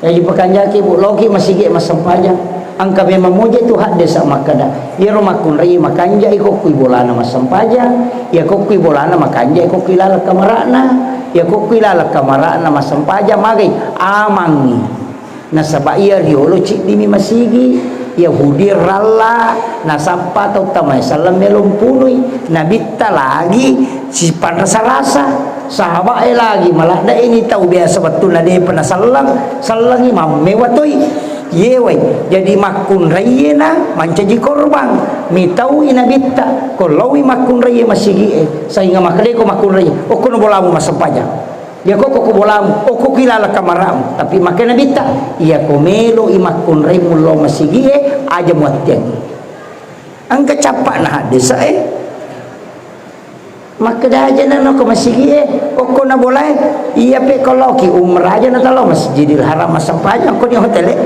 Jadi pakanjaki, Bu, loki masigi massempajang. Engka memang moje tu haddesa makkeda, iyaro makkunrai makanjai ko kui bolana massempajang, iya ko kui bolana makanjai ko kui laleng kamara'na, iya ko kui laleng kamara'na massempajang, magai amangngi. Nasaba iya riolo ciddimi masigi, Yahudi ralla, nasappa tau tamae selleng melo mpunui, nabitta lagi sipanrasa-rasa. Sahaba'e lagi maladde'ini tau biasa wettunna de'pa naselleng, sellengi mammewa toi. Yewai, jadi makkunraiena mancaji korban. Mitaui nabitta, ko laoi makkunraie masigi'e, sainga makkedeko makkunraie, okkono bolamu massempajang. Iya ko ko bolamu, okko ki laleng kamara'mu. Tapi makkeda nabitta, iya ko meloi makkunraimu lao masigi'e, aja muattiangi. Engka cappa'na haddesa e. Makkeda aja nano ko masigi e, okko na bolae, iya pe ko laoki umrah aja na talo Masjidil Haram massempajang ko di hotel e.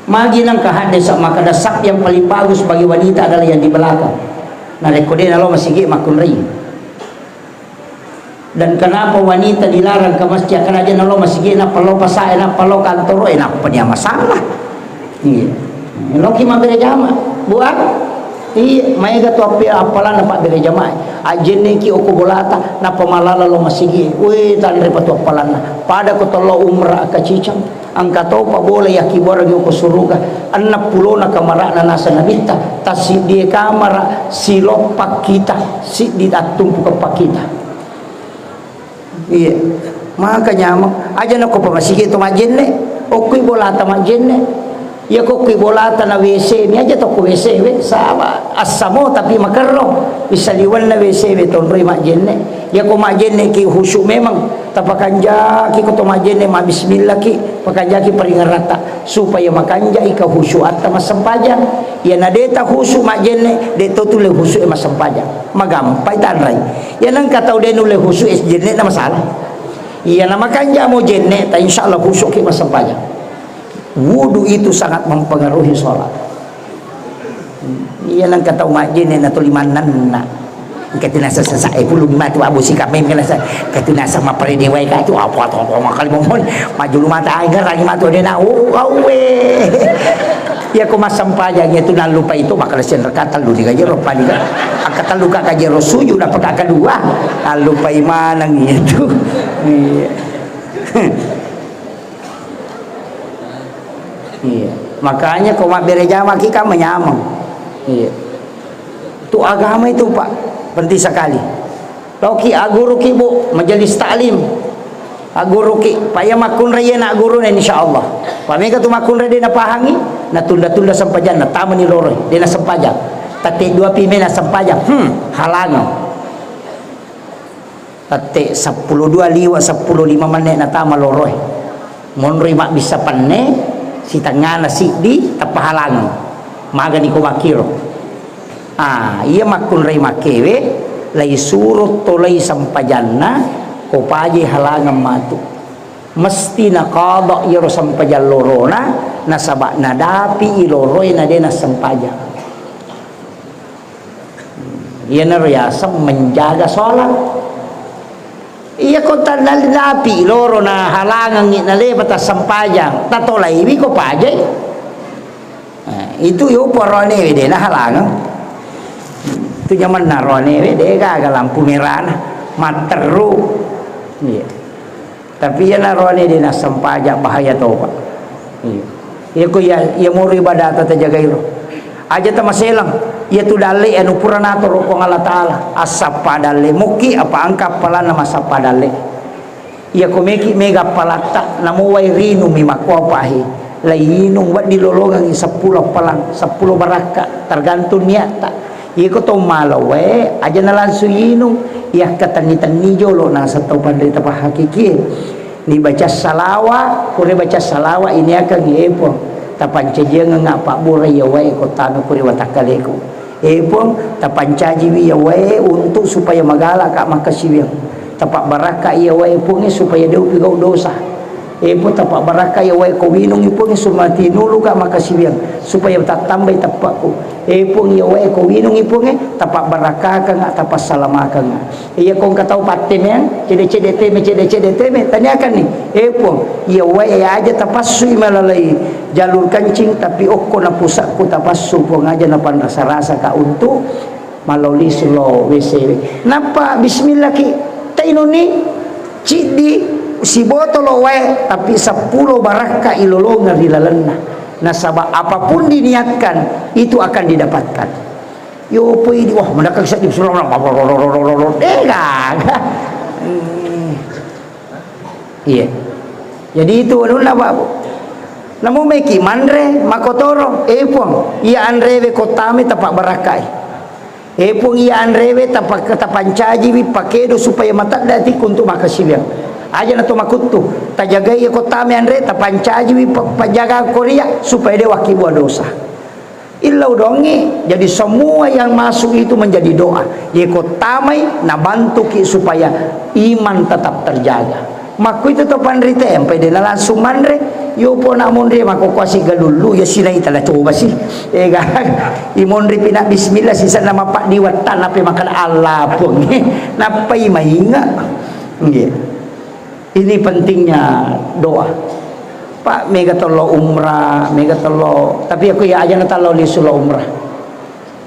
Magi nengka haddesa makkeda saf yang paling bagus bagi wanita adalah yang di belakang. Narekko de nalo masigi makkunrai. Dan kenapa wanita dilarang ke masjid? Karena aja nalo masigi, nappa lo pasae, nappa lo kantoro e, nappa dia masalah. Iya. Loki mabbere jama, buat. Iya, maega tu appi appalanna pabbere jama. Ajenneki okko bolata, nappa malala lo masigi. Weh, tanre patu appalanna. Pada ko tollo umrah kacicang. Engka topa bola yakkibuarangngi okko suruga, enneng pulona kamara'na naseng nabitta, tassiddie kamara siloppa kita, siddi attumpuka pakkita. Iya. Maka nyameng, aja nakko pamasigi to majjenne, okkui bolata majjenne. Iya ko okkui bolata na W C, mi aja tokko W C we, saba assamo tapi makerro, issaliwenna W C we tonroi majjenne. Iya ko majjenne ki khusyuk memang. Tapakanjaki ko to majjenne, mabbismillaki, pakanjaki paringeratta, supaya makanjai kehusyuatta massempajang. Iya na de ta khusyuk majjenne, de to tulle khusyuk e massempajang. Magampai tanrai. Iya nengka tau de nulle khusyuk e jenne na masalah. Iya na makanja mo jenne ta, insyaallah khusyuk ki massempajang. Wudu itu sangat mempengaruhi sholat. Iya nengka tau majjenne na tuli mannenna. Engka tu nasa sasa e pulung matu abu sika mem kena sa. Engka tu nasa mapare dewa ka tu apa to apa makali momon. Majulu mata ai ngerangi matu de na. Oh, awe. Iya ko massempajang iya tu nallupai to makala sen raka tellu di kajero pali ka. Angka tellu ka kajero sujud apa ka kedua. Nallupai maneng iya tu. Iya. Iya. Makanya ko mabbere jama ki kan manyameng. Iya. Tu agama itu, Pak, penting sekali. Loki aguruki, Bu, majelis taklim. Aguruki, Pak, iya makkunrai iya na guruna insyaallah. Pak, mega tu makkunrai de napahangi, natunda-tunda sempajanna, tamani loroi, de nasempajang. Tette dua pi mena sempajang. Hmm, halangeng. Tette seppulo dua liwa seppulo lima menit natama loroe. Monroi mabbissa penne, sitengngana siddi, tappa halangeng. Magani ko makkiro. Ah, iya makkunrai makkewe, laisuro tolai sempajanna, ko paje halangeng matu. Mesti naqadha iyaro sempajang lorona, nasaba nadapi loroe na de nassempajang. Iyanaro yaseng menjaga sholat. Iya ko taddapi loro na halangengngi nalepa tassempajang, tatolaiwi ko pajai. Nah, itu yo poroane we de na halangeng. Nyamanna roanewe, de' gaga lampu merana, matteru. Iya. Tapi iyana roane de' nassempajang, bahaya topa. Iya. Iya ko iya, iya moro ibadata tajagairo. Aja tamaselang, iya tu dalle anu pura natoro Puang Allah Taala, assappa dalle mukki apa engka appalanna massappa dalle. Iya ko meki mega appalatta, namo wae rinumi makkuapahi, lainung wedding lolongengngi seppulo appalang, seppulo barakka, tergantung niatta. Iya ko tau malo wae, aja na langsung inung, iya katenni-tenni jolo naseng tau panrita pahakikie. Ni baca salawa, pura baca salawa ini akan epong. Tapancajiangengnga pabbura iya wae ko tanu pura watakkaleku. E Puang, tapancajiwi iya wae untuk supaya magalaka makkasiwiang. Tapabbarakka iya wae Puangnge supaya de' upigau dosa. E Puang, tapabbarakka iya wae ko winungi Puangnge sumatinuluka makkasiwiang supaya tattambai teppakku. E Puang, iya wae ko winungi Puangnge, tapabbarakkakanga, tapassalamakanga. Iya ko engka tau pattemeang, cedde-cedde teme, cedde-cedde teme, taniakanni. E Puang, iya wae aja tapassui malalai jalur kencing, tapi okko na pusakku tapassu Puang aja napanrasa-rasaka untuk mallau lisu lao W C. Nappa bismillah ki, tainunni ciddi sibotolo wae, tapi seppulo barakka ilolongeng ri lalenna. Nasaba apapun diniatkan, itu akan didapatkan. Yo poi di, wah, menakang seddi surang, dega. Hmm. Iya. Jadi itu anunna, Pak, Bu. Namo meki manre, makotoro, e Puang, iya anrewe ko tame tapabbarakkai. E Puang, iya anrewe tapa-, tapancajiwi pakedo supaya matedde atikku untuk makkasiwiang. Aja na to makuttu, tajagai ko tame anre, tapancajiwi pa-, pajaga koria supaya de' wakkibua dosa. Illau dongi, jadi semua yang masuk itu menjadi doa. Ye ko tamai, nabantuki supaya iman tetap terjaga. Makkuitu to panrita, empai de' na langsung manre, yo pona monri mako kuasi galullu, ya sinai tala coba sih. Ega, imonri pina bismillah, sisa nama pak diwatta, nape makan Allah pun. Napai mainga. Nggih. Ini pentingnya doa. Pak, mega tello umrah, mega tello, tapi aku ya aja na tello lisu lo umrah.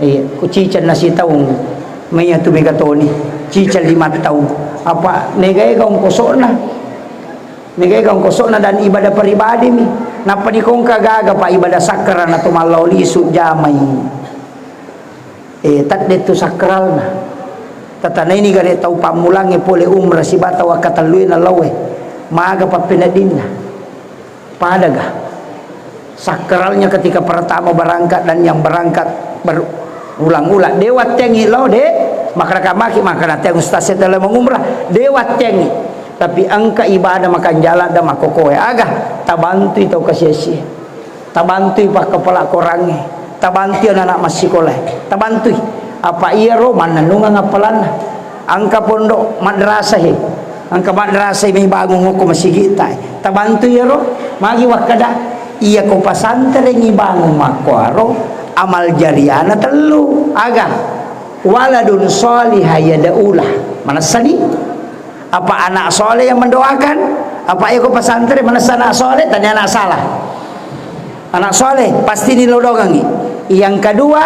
Iya, ku cicil nasi taung, maya tu mega toni, cicil lima taung. Apa mega ega ongkosokna? Mega ega ongkosokna dan ibadah pribadi mi. Napa nikongka gaga, Pak, ibadah sakral na tu mallo lisu jamai. Eh, tadde tu sakralna. Tatanaini gare tau pammulangnge pole umrah siba tau akkatellue na laoe. Maga pappeneddinna. Padaga. Sakralnya ketika pertama berangkat dan yang berangkat berulang-ulang. De wattengi lao, de. Makkada maki, makkada te ustaz setela mengumrah. De wattengi. Tapi engka ibadah makan jalan dan makokoe. Aga, tabantui tau kasiasi. Tabantui pakkapala korangnge, tabantui anak-anak massikola, tabantui. Apa iyaro mannennungeng appalanna. Engka pondok madrasah e, engka madrasah e mai bangung okko masigitta e. Tabantui iyaro, magi wakkada, iya ko pasantereng ibangung makkuaro, amal jariahna tellu. Aga, waladun shalihah yad'ulah. Manessani? Apa anak soleh yang mendoakan? Apa iko pesantren manessa anak soleh? Tanya anak salah. Anak soleh pasti nilodongangi. Yang kedua,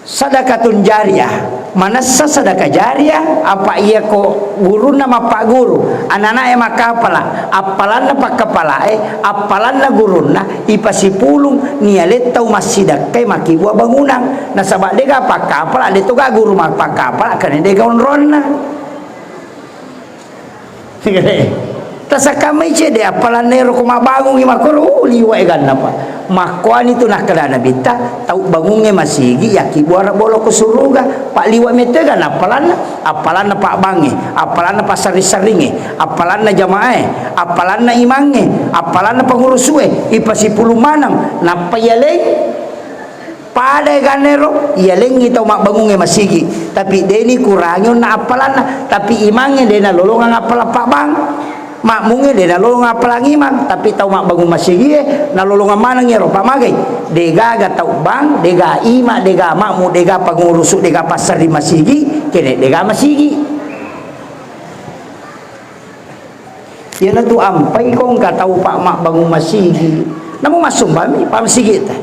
sadakatun jariah. Manessa sadaka jariah, apa iya ko gurunna mappaguru, anak-anak e makkapala, appalanna pakkapala e, appalanna gurunna, ipasipulung nialeng tau massidakkai makkibua bangunang. Nasaba dega pakkapala, de toga guru mappakkapala, karena dega onronna. Tasakkammai cedde, appalanna ero ko mabbangungi makkoro, oh, liwa eganna, Pak. Makkuani tu nakkeda Nabitta, tau bangungnge masigi, yakkibuara bolo ko suruga, Pak, liwa metto eganna appalanna, appalanna pabbangnge, appalanna passari-saringnge, appalanna jamaah e, appalanna imangnge, appalanna pengurusue, ipasipulung maneng, nappa yaleng. Pada eganna ero, iyalengngi tau mabbangungnge masigi, tapi deni kurangi onna appalanna, tapi imangnge de nalolongang appalang pabbang, makmungnge de nalolongang appalang imang, tapi tau mabbangung masigie nalolongang maneng ero, pamagai, degaga tau bang, dega ima, dega makmu, dega pangurusu, dega passari masigi, kene dega masigi. Iyanatu ampai ko engka tau pa mabbangung masigi. Namo massumbami pa masigitta.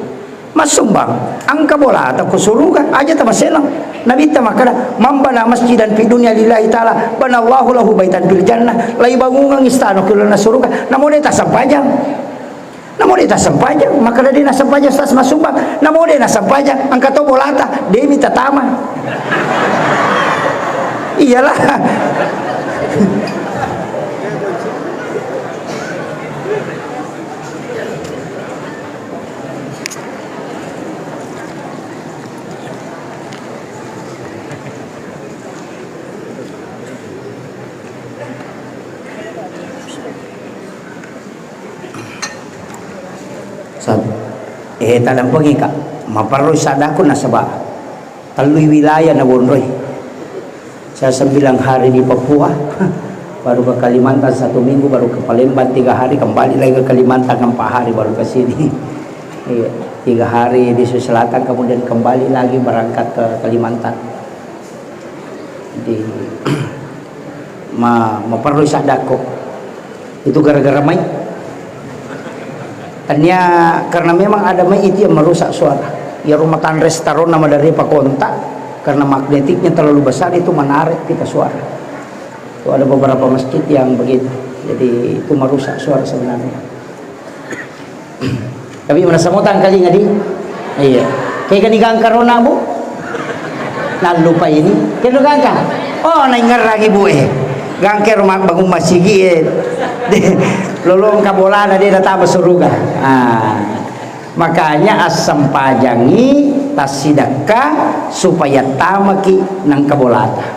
Massumbang, engka bolata ko suruga, aja tamaselang. Nabitta makkeda, "Man bana masjidan fi dunya lillahi ta'ala, banallahu lahu baitan fil jannah." Laibangungang istana ko lalenna suruga, namo de tassempajang. Namo de tassempajang, makkeda de nassempajang Ustaz massumbang. Namo de nassempajang, engka to bolata, de mi tatama. Iyalah. Sab-, eh, tadampengi, Kak. Maperro saddaku nasaba tellui wilayah na wonroi. Saya sembilan hari di Papua, baru ke Kalimantan satu minggu, baru ke Palembang tiga hari, kembali lagi ke Kalimantan empat hari, baru ke sini. Iya, tiga hari di Sulawesi Selatan, kemudian kembali lagi berangkat ke Kalimantan. Jadi, ma-, maperlu saddaku. Itu gara-gara mai. Tania, karena memang ada mai itu yang merusak suara. Ya, rumah tangga restarona madari pakontak, karena magnetiknya terlalu besar, itu menarik pita suara. Itu ada beberapa masjid yang begitu. Jadi, itu merusak suara sebenarnya. Tapi merasa mau tangkalinga di? Iya. Kayak gani gangka rona, Bu? Nallupa ini. Kena gangka? Oh, naingerang ibu eh. Gangka rumah bangun masigi eh. Lolong kabolana dia datang suruga. Ah. Makanya assempajangi tassidekka supaya tamaki nang kabolata.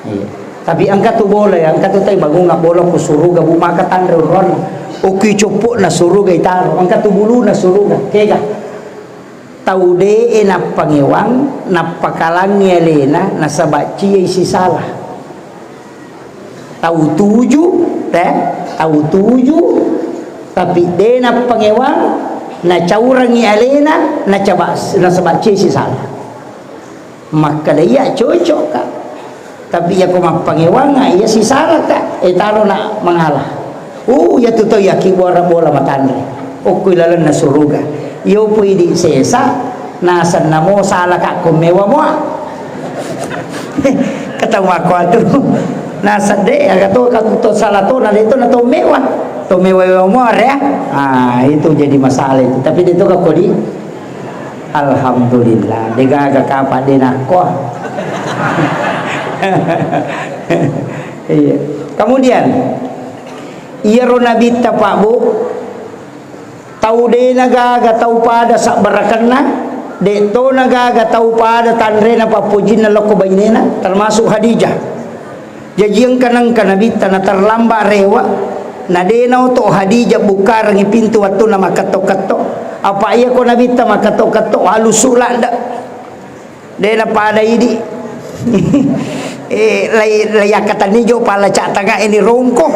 Iya. Tapi engka tu bola, engka tu tai bangunga bola ku suruga, bu maka tanre uronna. Okui coppo'na suruga itaro, engka tu buluna suruga. Kega? Tau de'e nappangewang, nappakalangi alena, nasaba ciai sisala. Tau tuju, eh, tau tuju, tapi de nappangewang, nacaurangi alena, nacaba-, nasaba ciai sisala. Makkeda iya cocok, Kak. Tapi iya ko mappangewang, iya sisala, Kak. Eh, taro na mangala. Uh, iya tu to iya ki bola, bola matanre. Okko ilalenna suruga. Iyo pui di sesa, nasenna mo sala, Kak, ko mewa moa. Ketau mako atu. Naseng de, aga to, ka to sala to, na de to, na to mewa. To mewa, mewa moa, ya. Ah, itu jadi masalah itu. Tapi de to, Kak, kodi. Alhamdulillah, degaga kapa de nakko. Iya. Kemudian, iyaro nabitta, Pak, Bu, tau de nagaga tau pada sabbarakenna, de to nagaga tau pada tanrena pappojinna lokko bainena, termasuk Khadijah. Jaji engka nengka nabitta na terlambat rewa, na de naoto Khadijah bukkarengi pintu wettunna makketto-ketto. Apa iya ko nabitta makketto-ketto, alusu ladde. De napada idi. Eh, lai, lai akkatenni jo pala ca tanga ini rongko.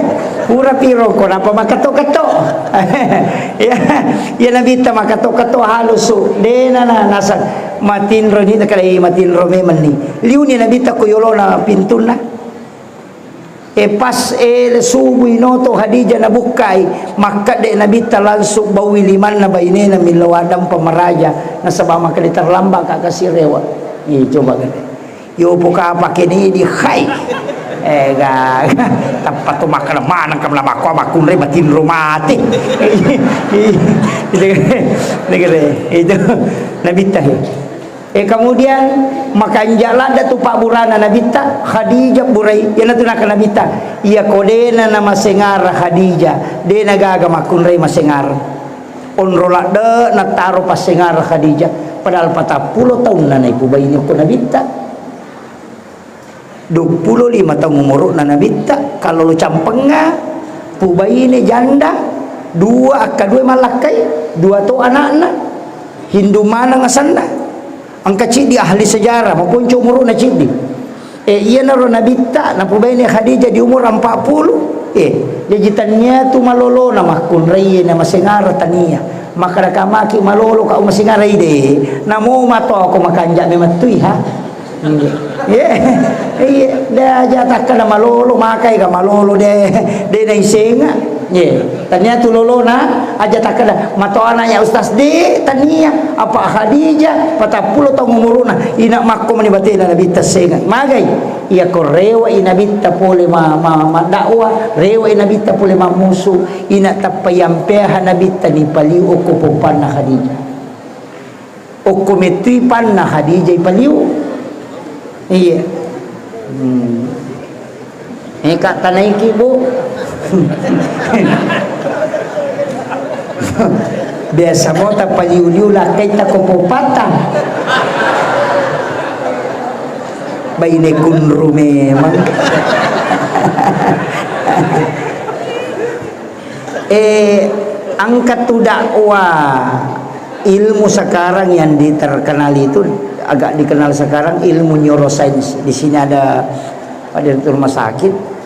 Pura pi rongko, napa makketto-ketto. Ya, ya nabitta makketto-ketto halusu. De na, na, nasa matinro ni, nakalai matinro memenni. Liuni nabitta ko yolona pintunna. E, pas ele subuh inoto Khadijah nabukkai, makkedde nabitta langsung baui limanna bainena millau addampeng maraja, nasaba makkedde terlambat ka kasi rewa. Ih, coba gede. Yo poka pake ni di hai. Eh, ga, tappa tu makkeda maneng kam la makko makkunrai matinro mati. Itu, itu, itu nabitta he. E, kemudian makanja ladde tu pabburana nabitta, Khadijah burai, iyanatu naka nabitta, iya ko dena namasengara Khadijah, dena gaga makkunrai masengara. Onro ladde nataro passengara Khadijah, padahal patappulo taunna naipubaini ko nabitta. Duappulo lima taung umuru'na nabitta, kallolo campengnga, pubaine janda, dua, akka dua mallakkai, dua to ana'na, Hindu maneng asenna. Engka ciddi ahli sejarah, maponco umuru'na ciddi. E, iyanaro nabitta, napubaine Khadijah di umur empat puluh. E, jaji tania tu malolona makkunraie na masengara tania. Makkadaka maki malolo ka masengara ide. Namo mato ko makanja memettui ha. Iya. Iya, de aja takkana malolo, makai ga malolo de, de naisenga. Iya. Tania tu lolona, aja takkeda, matoana ya Ustaz, de, tania, apa Khadijah, patappulo taung umuruna, ina makko mani batena Nabitta senga. Magai, iya ko rewa i Nabitta pole ma, ma, ma dakwah, rewa i Nabitta pole mammusu, ina tappa yampeha Nabitta ni paliu okko poppanna Khadijah. Okko mettui panna Khadijah ipaliu. Iya. Hmm. Eka tanaiki, Bu. Biasa mo tapaliu-liu lakkaita ko poppatta. Baine kunru memang. Eh, angkat tu dakwah ilmu sekarang yang diterkenal itu, agak dikenal sekarang ilmu neuroscience. Di sini ada, ada rumah sakit.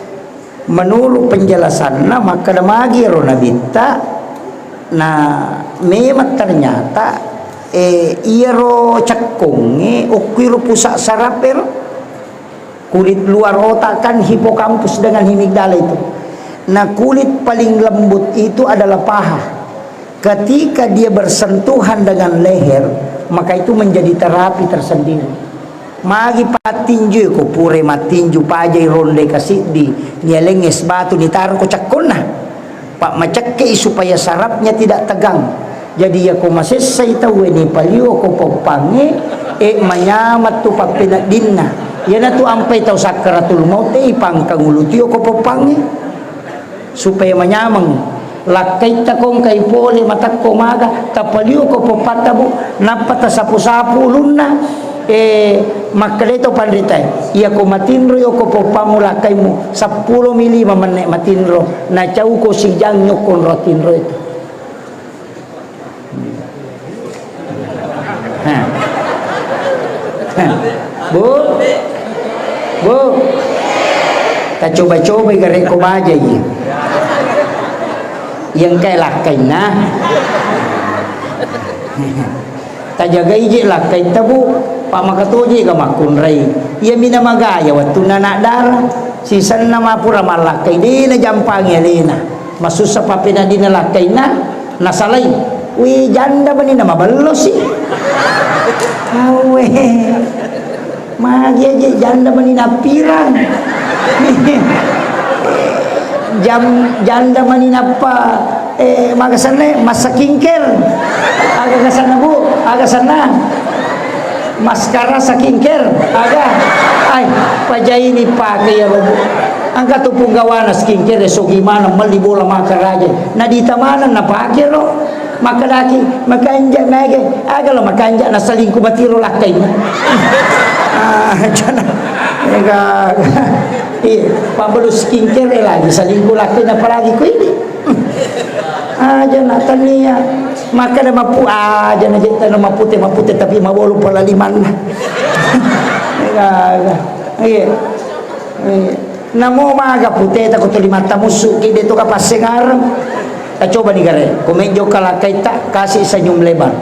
Menurut penjelasanna, makkeda magi ro Nabitta, na memang ternyata, eh, iyaro cekkongnge okkuiro pusat saraf ero. Kulit luar otak kan hipokampus dengan amigdala itu. Nah, kulit paling lembut itu adalah paha. Ketika dia bersentuhan dengan leher, maka itu menjadi terapi tersendiri. Magi pattinju ko pura mattinju pajai ronde kasiddi, nialeng es batu nitaro ko cakkonna. Pak, macekke'i supaya sarafnya tidak tegang. Jadi, iya ko masessai tauwe ni palio ko poppangnge, eh, manyameng tu pappeneddinna. Iyanatu ampai tau sakkaratul maut, eh, ipangkang ulu tio ko poppangnge. Supaya manyameng. Lakkaitta kongkai pole matakko maga, tapalio ko poppatta, Bu, nappa tasapu-sapu ulunna. Eh, makkedai to panritae, iya ko matinro yo ko poppammu lakkaimu, seppulo mi lima menne matinro, nacau ko sijang nyokko nro tinro itu. Hah. Hah. Bu? Bu? Tacoba-cobai gare ko baja iya. Yang kayak lakkainna. Tajagai je lakkaitta, Bu, pa makatoje ga makkunrai. Iya mina magaya wettunna anak dara. Sisenna mapura mallakkai, de najampangi alena. Masussa pappeneddinna lakkainna, nasalai. Wi, janda mani na mabellosi. Awe. Magi aje janda mani nappirang. Jam-, janda mani nappa, eh, maga senna, massa skincare. Aga gasanna, Bu? Aga senna? Maskara skincare. Aga? Ai, pajaini pake ya, Bu. Engka tu punggawana skincare, sogi maneng melli bola makaraja. Nadita maneng napake ro. Makkedaki, makanja mege, aga lo makanja nasalingku matiro lakkainna. Ah, jana. Ega. Iya, pabbalu skincare lagi, salingku lakkainna apalagi ko ini. Ah, jana tania. Makkeda mapu, ah, jana jetta no mapute, mapute tapi mabolo pola limanna. Ega, ega. Iya. Iya. Namo maga puteta ko tuli matta musu ki de to ka passengareng. Tacoba ni gare, ko menjo kalakkaitta, kasih senyum lebar.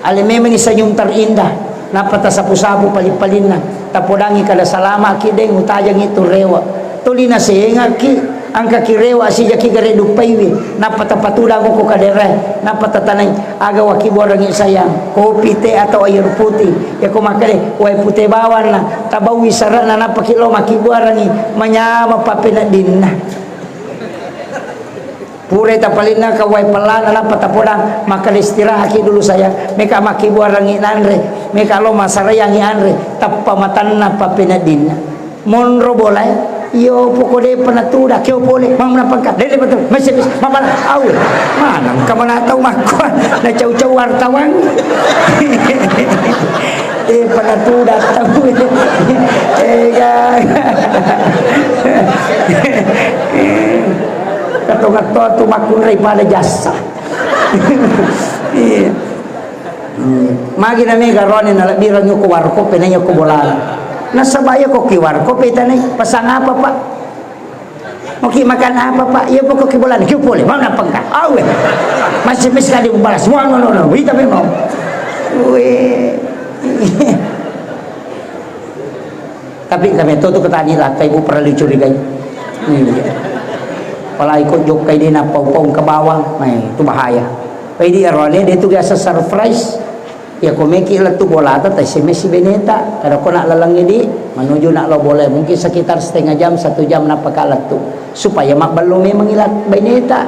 Ale memang ni senyum terindah. Nappa tasapu-sapu pali-palinna. Tapodangi kada salama ki deng utajangi tu rewa. Tuli nasenga ki, angka ki rewa sijaki gare duppaiwi. Nappa tapatudang ko kadere. Nappa tatanai. Aga wakibuarangngi sayang, kopi, teh, atau air putih? Yako makkeda, wae pute bawanna, tabaui sarana, nappaki lo makibuarangngi, manyameng pappeneddinna. Purai tapalinna ka wae pellana, nappa tapodang, makkeda, "Istirahaki dulu sayang, meka makibuarangngi nanre, meka lo masarayangngi anre." Tappa matanna pappeneddinna. Monro bolae, iyo poko depa natuda, keo pole, mau napangka, dede betul, mese, mese, mapala, awe, maneng ka mana tau makko, na cau-cau wartawan. Eh, pada tuda tau. Eh, ga. Katong-katong tu makkunrai pada jasa. Iya. Hmm. Magi na mega rone na lebbi rangi ko warkop, na iya ko bolana. Nasaba iya ko ki warkop, tanai, "Pesan apa, Pak?" "Mau ki makan apa, Pak?" "Iya, pokok ki bolana." "Ki pole, mau napangka?" "Awe. Masih, masih kali membalas. Mau, no, no, no. Wita memang." Weh. Tapi kami tuh, tuh ketani rata, Ibu, perlu dicurigai. Iya. Apalagi ko jokkai de' nappau-pau engka bawang, nah, itu bahaya. Jadi iyaro ane de' tu biasa surprise. Iya ko meki lettu bolata, ta S M S i baineta. Kada ko nak laleng di, menuju nak lo bola, mungkin sekitar setengah jam, satu jam nappa ka lettu. Supaya mabbello memang ila baineta.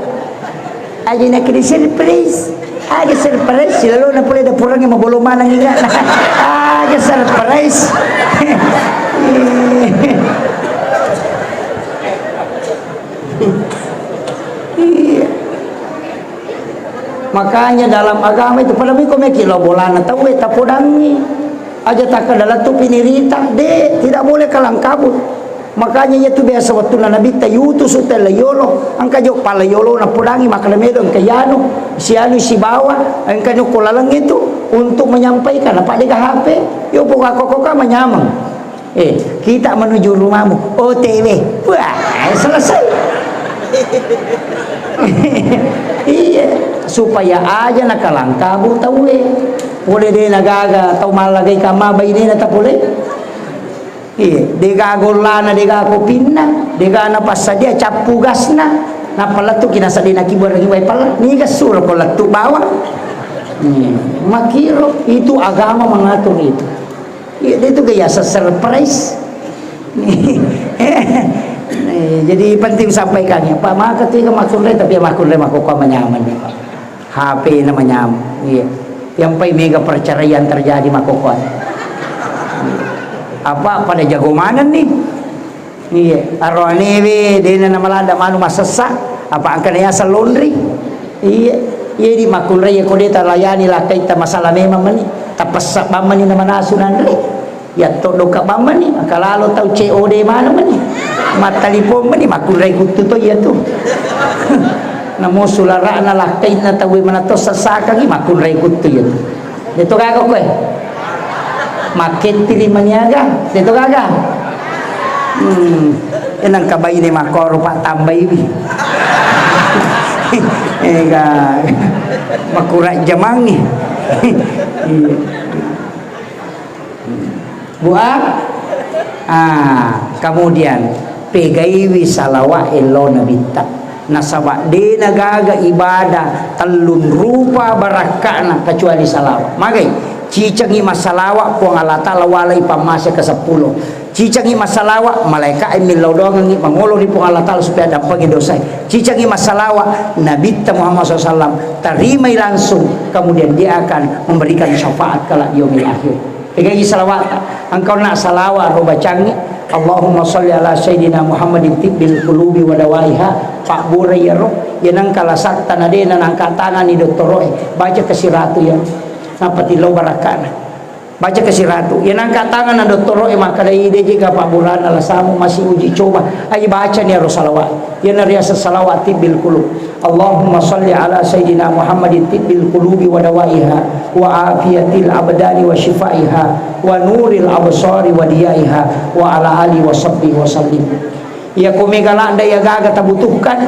Aja nak di surprise. Aga surprise, silalo na pole dapurang yang mabolo manang ingat. Aga surprise. Iya. Makanya dalam agama itu, pada miko meki lo bolana tauwe tapodangi. Aja takkada lettu pinirita, de', tidak boleh kalang kabut. Makanya iya tu biasa wettunna Nabitta yutusu tella yolo, engka jo pala yolo napodangi, makkada medo engka yanu, sianu sibawa, engka nyokko laleng itu untuk menyampaikan apa de' ga H P, yo buka koko ka manyameng. Eh, kita menuju rumahmu. O T W. Wah, selesai. Iya, supaya aja nakalangkabu tauwe. Pole de' nagaga tau mallagai kama bainena tapole. Iya, de' gaga ollana, de' gaga kopinna, de' gaga napassadia cappu gasna. Nappa lettu ki nasadena kibuarangi wae pella. Niga suro ko lettu bawang. Hmm, makiro itu agama mengatur itu. Iya, dia itu gaya surprise. Eh, jadi penting sampaikan ya, Pak. Maka tiga makunre, tapi ya makunre mako kua manyaman nih, Pak. H P na manyaman. Iya. Yang pai mega perceraian terjadi mako kua. Apa pada jago mana nih? Iya, aroanewe dena namalada manu masessa, apa angkana yaseng laundry. Iya, iya di makkunrai ko de talayani lakkaita masalah memang mani, tapessa bammani namanasu nanre. Yatto doka bammani, maka lalo tau C O D mana mani. Mattalipong mani makkunrai kuttu to iya tu. Namo sulara'na lakkainna tauwe manatto sassakangi makkunrai kuttu iya tu. Deto gaga koe. Makkettiri maniaga, deto gaga. Hmm. Enang kabaine makkoro, Pak, tambaiwi. Ega. Makura jamangi. Iya. Bua? Ah, kemudian pegaiwi salawat ello nabitta. Nasaba dena gaga ibadah tellun rupa barakka'na kecuali salawat. Magai? Cicengi massalawa Puang Allah Ta'ala walai pammase keseppulo. Cicengi massalawa malaika e millau doangengi mangolo ri Puang Allah Ta'ala supaya dampengi dosae. Cicengi massalawa Nabitta Muhammad sallallahu alaihi wasallam tarimai langsung, kemudian dia akan memberikan syafaat kelak di yaumil akhir. Pegai salawat. Engkau nak salawat ro bacangi, Allahumma salli ala sayyidina Muhammadin tibbil qulubi wa dawaiha. Pabbura iyaro, iya nengka lasatta na dena nangka tangani dottoroe, baca ke siratu iya. Nappa tillau barakkana. Baca ke siratu. Iya nangka tangana dottoroe makkadai de jega pabburana lasamu masih uji coba. Ai bacani iyaro salawat. Iyana riaseng salawat tibbil qulub. Allahumma salli ala sayyidina Muhammadin tibbil qulubi wa dawaiha wa afiyatil abdani wa shifaiha wa nuril absari wa diyaiha wa ala ali wa sahbihi wa sallim. Iya ko mega ladda iya gaga tabutuhkan,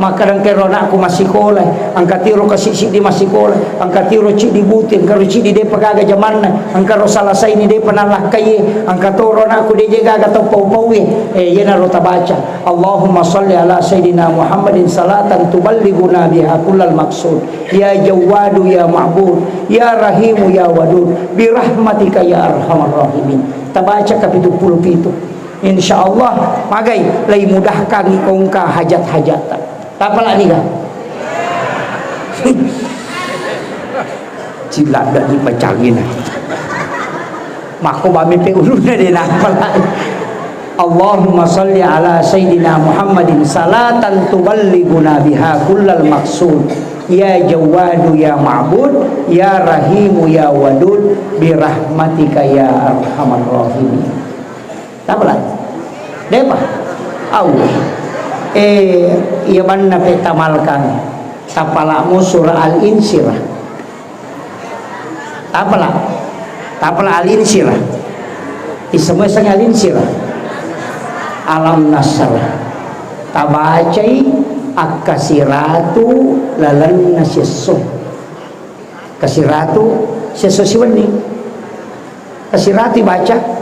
makkadangkero anakku massikola, engka tiro kasi siddi massikola, engka tiro ciddi buti, engka ro ciddi depa gaga jamanna, engka ro salasaini depa nallakkaie, engka toro anakku deje gaga tau pau-paue, eh, iyanaro tabaca. Allahumma salli ala sayyidina Muhammadin salatan tuballighuna biha kullal maqsud. Ya Jawwadu ya Ma'bud, ya Rahimu ya Wadud, birahmatika ya arhamar rahimin. Tabaca kapitu puluh pitu. Insya Allah, magai lai mudahkangi engka hajat-hajatta. Tapala niga? Ciladda ni pacangina. Makko bami pe uluna de napalai. Allahumma salli ala sayyidina Muhammadin salatan tuballighuna biha kullal maqsud. Ya Jawwadu ya Ma'bud, ya Rahimu ya Wadud, birahmatika ya arhamar rahimin. Tapalai? Depa? Allah. Eh, iya banna pe tamalkan. Tapalamo surah Al-Insyirah. Tapala. Tapala Al-Insyirah. Isemua sang Al-Insyirah. Alam Nasrah. Tabacai akkasiratu lalenna siesso. Kasiratu siesso siwenni. Kasiratu baca.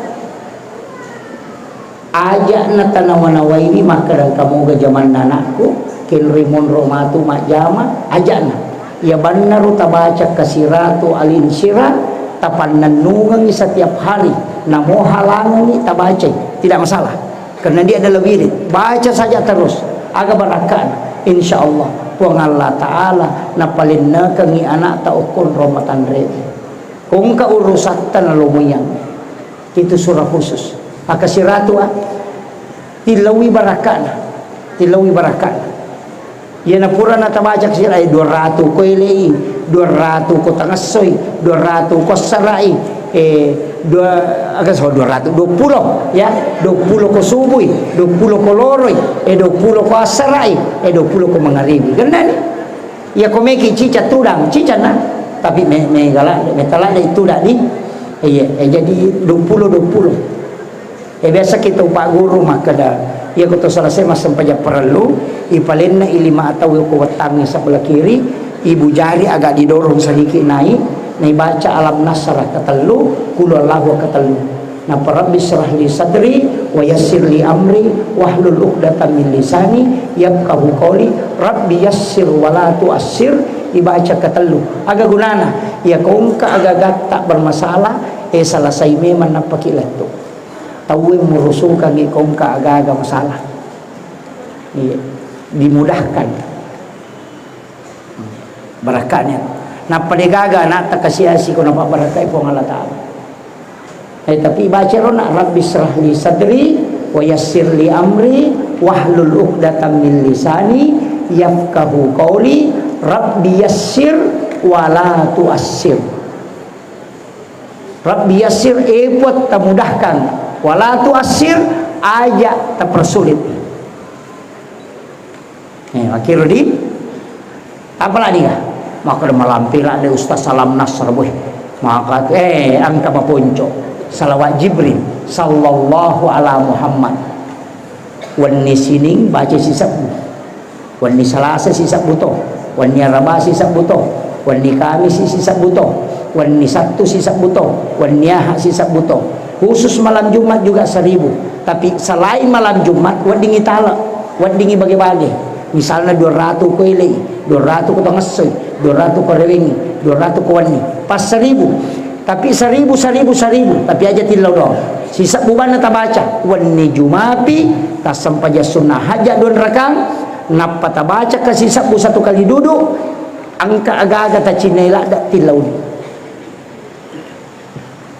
Aja' natanawa-nawaiwi makkeda engka moga jamanna anakku, Kenri monro matu majjama, aja'na. Iya bannaro tabaca kasiratu al-insyirah, tapannennungengi setiap hari, namo halangengi tabacai, tidak masalah. Karena dia adalah wirid, baca saja terus, aga barakka'na. Insya Allah, Puang Allah Ta'ala napalennekengi anakta okkonro matanre'e. Kongka urusatta nalomoyang. Itu surah khusus. Akasiratu, ah. Tillaui barakka'na. Tillaui barakka'na. Iyana purana tabaca kasira, eh, dua ratu ko elei, dua ratu ko tangessoi, dua ratu ko assara'i, eh, dua, aga so, dua ratu, dua puluh, ya, dua puluh ko subui, dua puluh ko loroi, eh, dua puluh ko assara'i, eh, dua puluh ko mangaribi. Gennani? Iya ko meki cica tudang, cica na. Tapi me, me gala, me tala de tudang ni. Iya, eh, jadi dua puluh, dua puluh. Eh, biasa kita upagguru makkeda, iya ko to selesai massempajang parellu, ipalenna i lima atau ko wettangngi sebelah kiri, ibu jari agak didorong sedikit naik, naibaca alam nasrah ketellu, qul huwallahu ketellu. Nappa, "Rabbi syrah li sadri wa yassir li amri wahlul uqdatam min lisani yafqahu qawli." Rabbi yassir wa la tuassir, ibaca ketellu. Aga gunana? Iya ko engka aga-agatta bermasalah, eh, selesai memang nappaki lettu. Tauwe murusukangi ko engka aga-aga masalah. Iya, dimudahkan. Barakka'na. Nappa degaga anakta kasi-asi ko napabbarakkai Puang Allah Ta'ala. Eh, tapi baca rona, "Rabbi syrah li sadri wa yassir li amri wahlul uqdatam min lisani yafqahu qawli." Rabbi yassir wa la tuassir. Rabbi yassir, eh, Puang, tamudahkan. Wa la tuassir, aja tapersulit. Eh, akhirnya di, apa lagi ya? Maka udah malampi lah deh Ustaz salam nasr, boy. Maka, eh, engka maponco. Salawat Jibril, sallallahu ala Muhammad. Wenni Sining baca sisebbu. Wenni Salasa sisebbu to. Wenni Araba sisebbu to. Wenni Kamis sisebbu to. Wenni Sabtu sisebbu to. Wenni Ahad sisebbu to. Khusus malam Jumat juga seribu. Tapi selain malam Jumat, weddingi tala, weddingi bage-bage. Misalna dua ratu ko elei, dua ratu ko tangessoi, dua ratu ko rewengi, dua ratu ko wenni. Pas seribu. Tapi seribu, seribu, seribu. Tapi aja tillau doang. Sisebbu banna tabaca. Wenni Jumapi, tassempajang sunnah hajat dua rakang, nappa tabaca ke sisebbu satu kali duduk, engka aga-aga tacinnai ladda tillauni.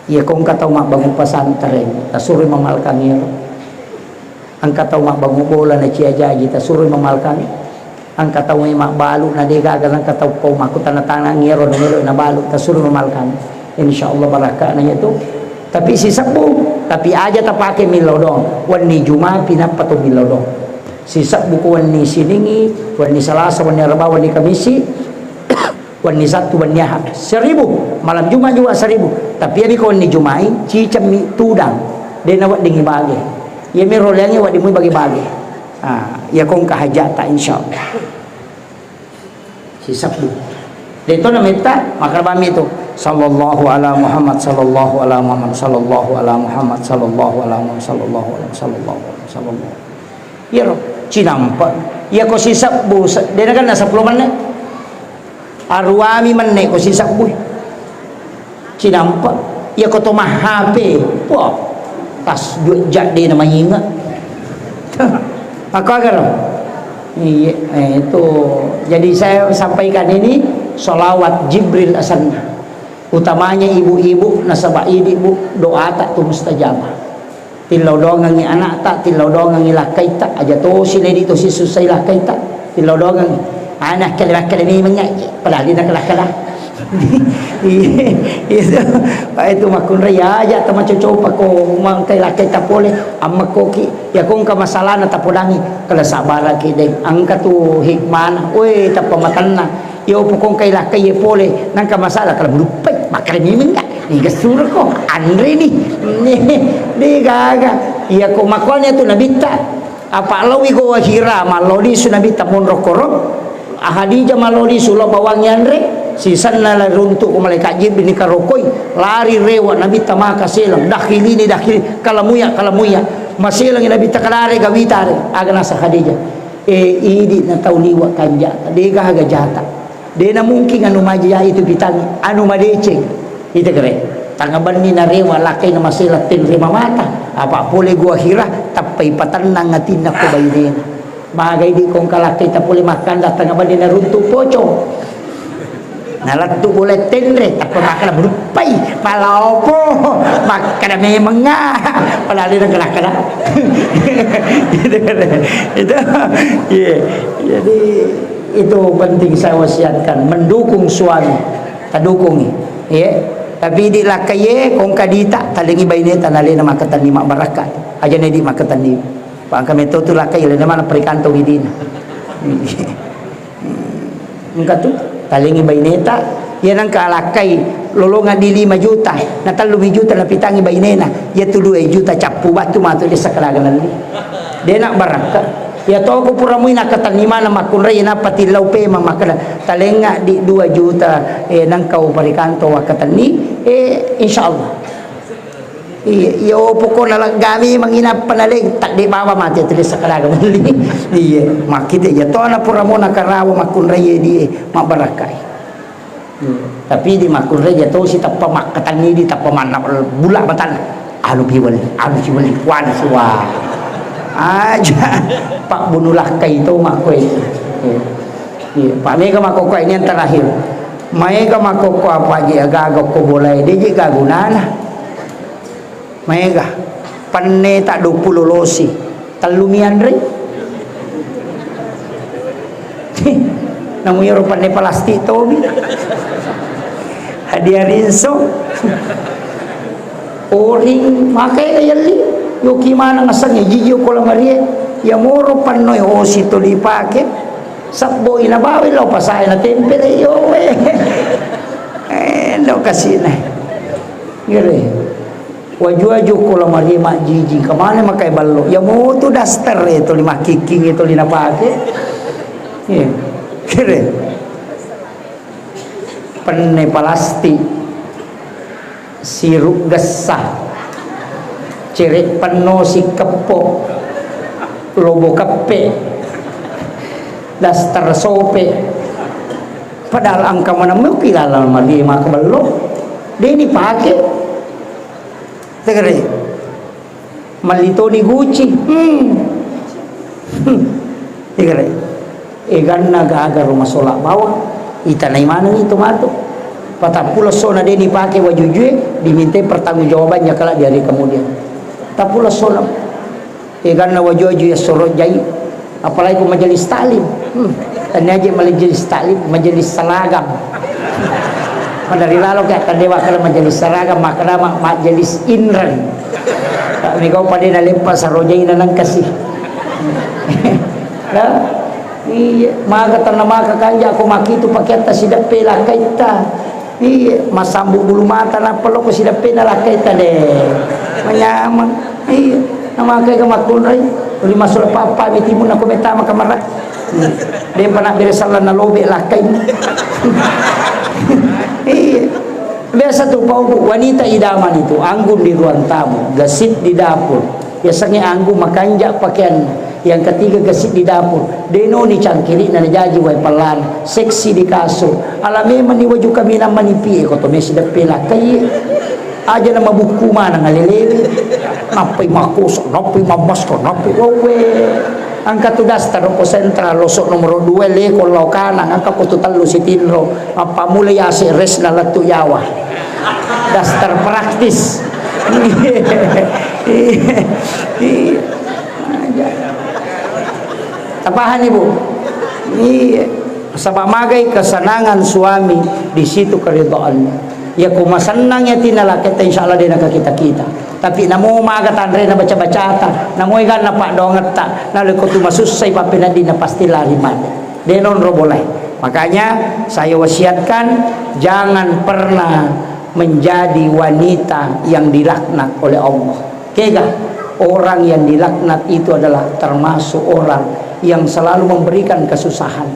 Iya ko engka tau mabbangung pesantren, tasuroi mamalkang iyaro. Engka tau mabbangung bola na cia jaji, tasuroi mamalkang. Engka tau mabbalu na degaga, engka tau ko makkutana-tanang iyaro na melo nabalu, tasuroi mamalkang. Insya Allah barakka'na iya tu. Tapi sisebbu, tapi aja tapake millau doang. Wenni Jumapi nappa to millau doang. Sisebbu ko wenni Siningi, wenni Salasa, wenni Araba, wenni Kamisi. Wenni Sabtu, wenni Ahad, seribu. Malam Jumat juga seribu. Tapi iya mi ko wenni Jumai, cicemmi tudang. De' naweddingi bage. Iya mi roleangi wedding mui bage-bage. Ah, iya ko engka hajata, insya Allah. Sisebbu. De' to nametta, maka bami tu. Sallallahu ala Muhammad, sallallahu ala Muhammad, sallallahu ala Muhammad, sallallahu ala Muhammad, sallallahu ala, sallallahu ala, sallallahu. Iyaro, cinampe. Iya ko sisebbu, se-, de' nakenna seppulo menne. Aruami menne ko sisebbui. Cinampe. Iya ko to ma-H P. Wah, tas dua jam de' na mainge. Maka aga lo? Iya, eh, itu. Jadi saya sampaikan ini, salawat Jibril asenna. Utamanya ibu-ibu, nasaba idi, Bu, doata tu mustajabah. Tillau doangengngi anakta, tillau doangengngi lakkaita, aja tosi ledi tosi sussai lakkaita, tillau doangengngi. Ana kele-, kele memeng ya, padahal dia kele-kele. Iya, itu. Pak itu makkunrai aja tama cocopa ko mangkai lakkaita pole, amma koki, ya ko engka masalahna tapodangi, kala sabaraki deng, engka tu hikmana, we tappa matenna. Yo pokong kai lakkai ye pole, nangka masalah kalau melupai, makkeda memeng enggak? Ni gesur ko, anre ni. De' gaga. Iya ko makkuani tu nabitta. Apa lawi Gowa Hira, mallo lisu nabitta monro koro. Khadijah mallo lisu lo bawangi anre. Sisenna la runtu ko malaikat Jibril ni karokoi. Lari rewa nabitta maka selang. Dakhilini, dakhili. Kalamuya, kalamuya. Maselangi nabitta kadare gawita re. Aga nasa Khadijah. Eh, idi na tau liwa kanja, de gaga jata. De na mungkin anu maja itu pitangi, anu madeceng. Ita kere. Tanga banni na rewa lakkai na masela tenre mamata. Apa pole gua hira, tappai patennang atinna ko bainena. Magai di kongka lakkai ta pole makkanda tanga banni na runtu pocong. Nalettu bola tenre, tappa makkeda, "Beruppai, palaopo, makkeda memengnga." Padahal dia kena-kena. Itu, itu, iya. Jadi, itu penting saya wasiatkan, mendukung suami, tadukungi, iya. Tapi di lakkaie, kongka dita, talengi baineta, nalena makkatenni mabbarakka. Ajana di makkatenni. Pangka metto tu lakkai, lena mana perikantong idina. Engka tu, talengi baineta, iya nengka alakkai lolongang di lima juta, na tellumi juta napitangi bainena, iya tu dua juta cappu batu matu desa kadaga nelli. Dena barakka. Iya toko pura mui nakatenni mana makkunrai, napa tillau pema makkeda, talenga di dua juta, eh, nengka uparikanto wakatenni, eh, insyaallah. Iya, iya, oh, pokokna laggami manginappa naleng, tadde baba mate tuli sakaraga melli. Iya, makkite iya tona pura mo nakarawa makkunrai di mabbarakkai. Iya. Tapi di makkunrai iya tosi tappa makkatanni di tappa manna bula matan. Anu piwali, anu siwali, wani siwa. Aja, Pak Bunu Lakkai to makko itu. Iya. Iya, Pak Mega makko ini yang terakhir. Maega makko apa aja gaga ko bolai, deje gagunana. Maega, penne ta duappulo losi, tellu mianre. Namu iyaro penne palastik tomi. Hadiah rinso. Oring, makai yelli. Yoki mana ngasange jiji ko lamarie. Ya moro pannoe osi to dipake. Sabbo ina bawa lo pasae na tempele yo we. Eh, lo kasina. Ngere. Waju-waju ko lamarie majiji, kemana makai ballo? Ya mutu daster e, tuli makkikking e, tuli napake. Iya. Kere. Penne palastik, siruk gessa, cere penno sikeppo, lobo keppe, daster sope. Padahal engka maneng meuki laleng lamarie maka ballo. Deni pake. Tegere. Melli toni Gucci. Hmm. Hmm. Tegere. Eganna gaga rumah sola bawang. Itanai maneng itu matu. Patappulo sona deni pake wajujue, dimintai pertanggungjawabannya kelak di hari kemudian. Tappulo sona. Eganna waju-waju ya soro jai. Apalagi ko majelis taklim. Hmm. Tania aja majelis taklim, majelis seragam. Pada rilalo kayak tadi wakala majelis seragam, makana ma-, majelis inren. Tak mega pada na lempa sarojai na nangkasi. Nah, iya, maka tanah maka kanja ko makitu pakai atas sidepe lakaita. Iya, massambu bulu mata nappa loko sideppena lakkaita de. Manyameng. Iya, namakai ka makkunrai. Uli masula papa mi timun nako metama kamara. Hmm. Depa nak bere sallanna lobe lakkai. Iya. Biasa tu pau wanita idaman itu anggun di ruang tamu, gesit di dapur. Biasanya anggu makanja pakaian. Yang ketiga, gesit di dapur. Denoni cangkirina najaji wae pellana. Seksi di kasur. Ala memang ni waju kaminang manipi e, ko to mesi deppe lakkai. Aja na mabukku manang alelewe. Nappai makoso, nappai mamasko, nappai wawe. Angka tu daster ko sentral, losok nomor dua, leko lao kanang, angka ko tu tellu sitinro. Mappamula yase resna lettu yawa. Daster praktis. Iya. Iya. Tapahani, Bu? Iya. Saba magai kesenangan suami, di situ keridoannya. Ya, ko masennang ya tina laketta, insya Allah dena ke kita-kita. Tapi namo maga tanrena baca-bacata, namo eganna paddoangetta, naleko tu masussai pappeneddinna pasti lari mate. Dena onro bolai. Makanya saya wasiatkan, jangan pernah menjadi wanita yang dilaknat oleh Allah. Kega, orang yang dilaknat itu adalah termasuk orang yang selalu memberikan kesusahan.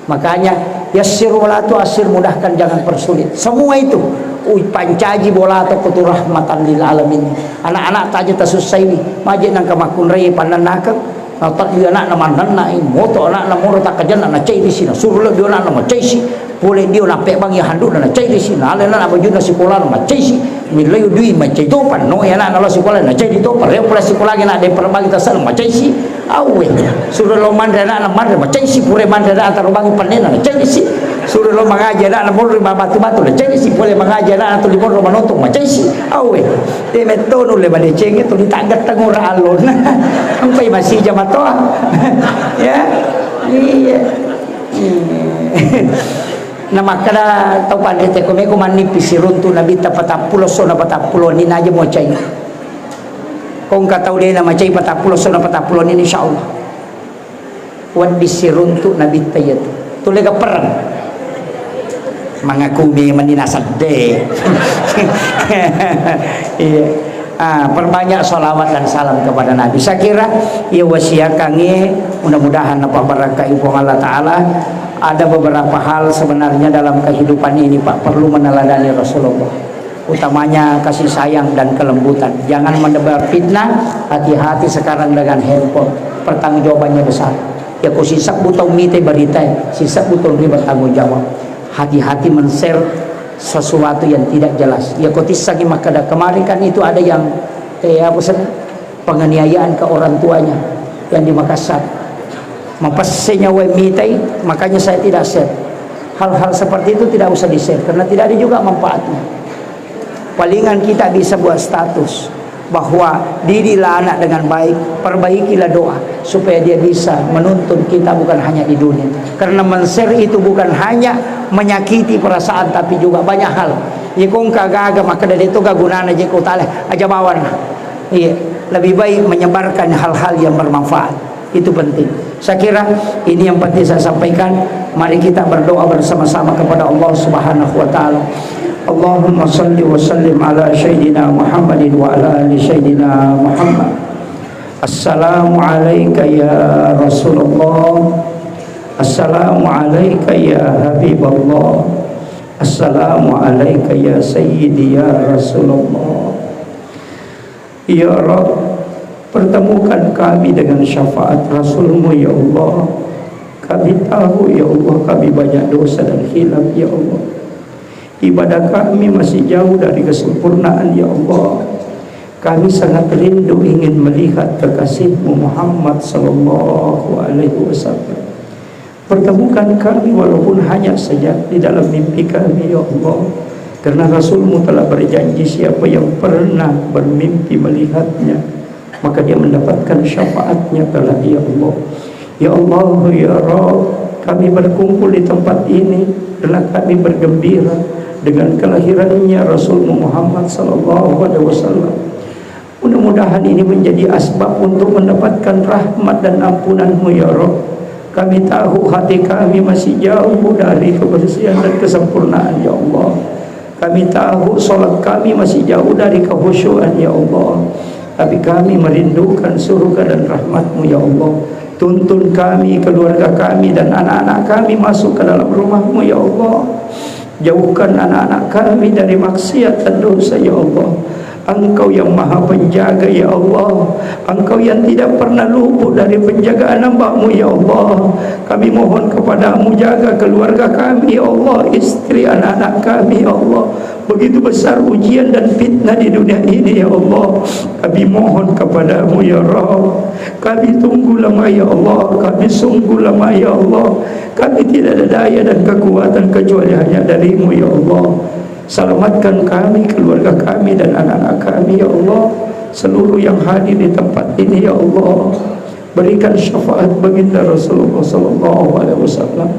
Makanya, yassir wala tu'assir, mudahkan, jangan persulit. Semua itu upancaji bola toko tu rahmatan lil alamin. Anak-anak taja tasussaiwi, maje nangka makkunrai pannannakeng. Nataddi ana'na mannennai, moto ana'na moro takkajanna nacairisi, nasuro dio ana'na macaisi, pole dio nappebbangi handukna nacairisi, naalai ana'na bajunna sikolana macaisi, millai dui macai topa, noi ana'na lao sikola nacairi topa, reo pole sikolangi ana' de' perbangi tasana macaisi, awe, suro lao manre ana'na manre macaisi, pura manre ana'na tarobangi pannena nacairisi, suro lao mangaji ana'na monro mabatu-batu nacairisi, pole mangaji ana'na tuli monro manontong macaisi, awe. De' metto nulle madecengi tuli taggattang ura allonna. Ampai masija matoa. Ya. Iya. Na makkeda tau panrita ko meko mannippi siruntu Nabitta patappulo essona patappulo wenni naja muacai. Ko engka tau de' namacai patappulo essona patappulo wenni, insyaallah. Wedding siruntu Nabitta iyatu. Tulle gappereng. Mangaku memang ni nasedde. Iya. Ah, perbanyak salawat dan salam kepada Nabi. Saya kira, iya, wasiakangnge, mudah-mudahan napabarakai Puang Allah Ta'ala. Ada beberapa hal sebenarnya dalam kehidupan ini, Pak, perlu meneladani Rasulullah. Utamanya kasih sayang dan kelembutan. Jangan menebar fitnah, hati-hati sekarang dengan handphone. Pertanggungjawabannya besar. Ya, ko sisebbu tau mitai berita, sisebbu tau ri bertanggung jawab. Hati-hati men-share sesuatu yang tidak jelas. Ya, ko tissangi makkeda, kemarin kan itu ada yang, eh, apa sana, penganiayaan ke orang tuanya yang di Makassar. Mapesse nyawa mitai, makanya saya tidak share. Hal-hal seperti itu tidak usah di-share, karena tidak ada juga manfaatnya. Palingan kita bisa buat status bahwa didiklah anak dengan baik, perbaikilah doa supaya dia bisa menuntun kita bukan hanya di dunia. Karena men-share itu bukan hanya menyakiti perasaan, tapi juga banyak hal. Iya, ko engka gaga makkeda de' to ga gunana je ko tale aja bawanna. Iya, lebih baik menyebarkan hal-hal yang bermanfaat. Itu penting. Saya kira ini yang penting saya sampaikan. Mari kita berdoa bersama-sama kepada Allah Subhanahu wa Ta'ala. Allahumma salli wa sallim ala Sayyidina Muhammadin wa ala ali Sayyidina Muhammad. Assalamu alaika ya Rasulullah. Assalamu alaika ya Habiballah. Assalamu alaika ya Sayyidi ya Rasulullah. Ya Rabb, pertemukan kami dengan syafaat Rasulmu, ya Allah. Kami tahu, ya Allah, kami banyak dosa dan khilaf, ya Allah. Ibadah kami masih jauh dari kesempurnaan, ya Allah. Kami sangat rindu ingin melihat kekasihmu Muhammad sallallahu alaihi wasallam. Pertemukan kami walaupun hanya saja di dalam mimpi kami, ya Allah. Karena Rasulmu telah berjanji, siapa yang pernah bermimpi melihatnya, maka dia mendapatkan syafaatnya kelak, ya Allah. Ya Allah, ya Rabb, kami berkumpul di tempat ini karena kami bergembira dengan kelahirannya Rasulmu Muhammad sallallahu alaihi wasallam. Mudah-mudahan ini menjadi asbab untuk mendapatkan rahmat dan ampunan-Mu, ya Rabb. Kami tahu hati kami masih jauh dari kebersihan dan kesempurnaan, ya Allah. Kami tahu salat kami masih jauh dari kekhusyuan, ya Allah. Tapi kami merindukan surga dan rahmat-Mu, ya Allah. Tuntun kami, keluarga kami, dan anak-anak kami masuk ke dalam rumah-Mu, ya Allah. Jauhkan anak-anak kami dari maksiat dan dosa, ya Allah. Engkau yang Maha Penjaga, ya Allah. Engkau yang tidak pernah luput dari penjagaan hamba-Mu, ya Allah. Kami mohon kepada-Mu, jaga keluarga kami, ya Allah, istri, anak-anak kami, ya Allah. Begitu besar ujian dan fitnah di dunia ini, ya Allah. Kami mohon kepada-Mu, ya Rabb. Kami tunggu lemah, ya Allah. Kami sungguh lemah, ya Allah. Kami tidak ada daya dan kekuatan kecuali hanya dari-Mu, ya Allah. Selamatkan kami, keluarga kami, dan anak-anak kami, ya Allah. Seluruh yang hadir di tempat ini, ya Allah. Berikan syafaat baginda Rasulullah sallallahu alaihi wasallam.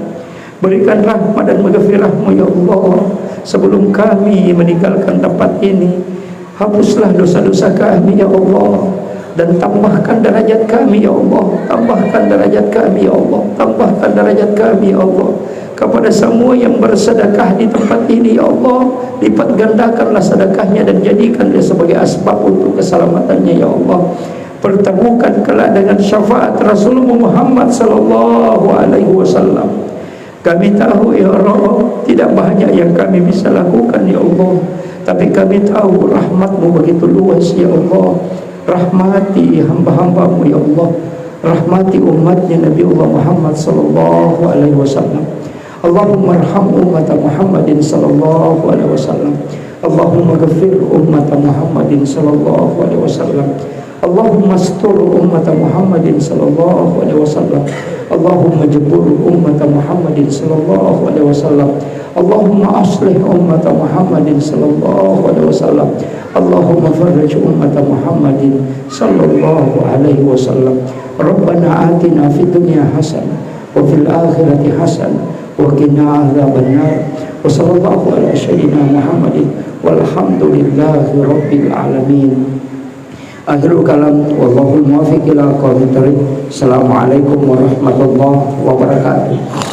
Berikan rahmat dan maghfirah-Mu, ya Allah. Sebelum kami meninggalkan tempat ini, hapuslah dosa-dosa kami, ya Allah. Dan tambahkan derajat kami, ya Allah. Tambahkan derajat kami, ya Allah. Tambahkan derajat kami, ya Allah. Kepada semua yang bersedekah di tempat ini, ya Allah, lipat gandakanlah sedekahnya dan jadikan dia sebagai asbab untuk keselamatannya, ya Allah. Pertemukan kelak dengan syafaat Rasulmu Muhammad sallallahu alaihi wasallam. Kami tahu, ya Rabb, tidak banyak yang kami bisa lakukan, ya Allah. Tapi kami tahu rahmat-Mu begitu luas, ya Allah. Rahmati hamba-hamba-Mu, ya Allah. rahmati umatnya Nabiullah Muhammad sallallahu alaihi wasallam. Allahumma arham ummata Muhammadin sallallahu alaihi wasallam. Allahumma ghafir ummata Muhammadin sallallahu alaihi wasallam. Allahumma astur ummata Muhammadin sallallahu alaihi wasallam. Allahumma jabur ummata Muhammadin sallallahu alaihi wasallam. Allahumma aslih ummata Muhammadin sallallahu alaihi wasallam. Allahumma farrij ummata Muhammadin sallallahu alaihi wasallam. Rabbana atina fid dunya hasanah wa fil akhirati hasanah wa qina adzabannar. Wa sallallahu ala sayyidina Muhammadin walhamdulillahi rabbil alamin. Akhirul kalam, wallahul muwaffiq ila aqwamit thariq. Assalamualaikum warahmatullahi wabarakatuh.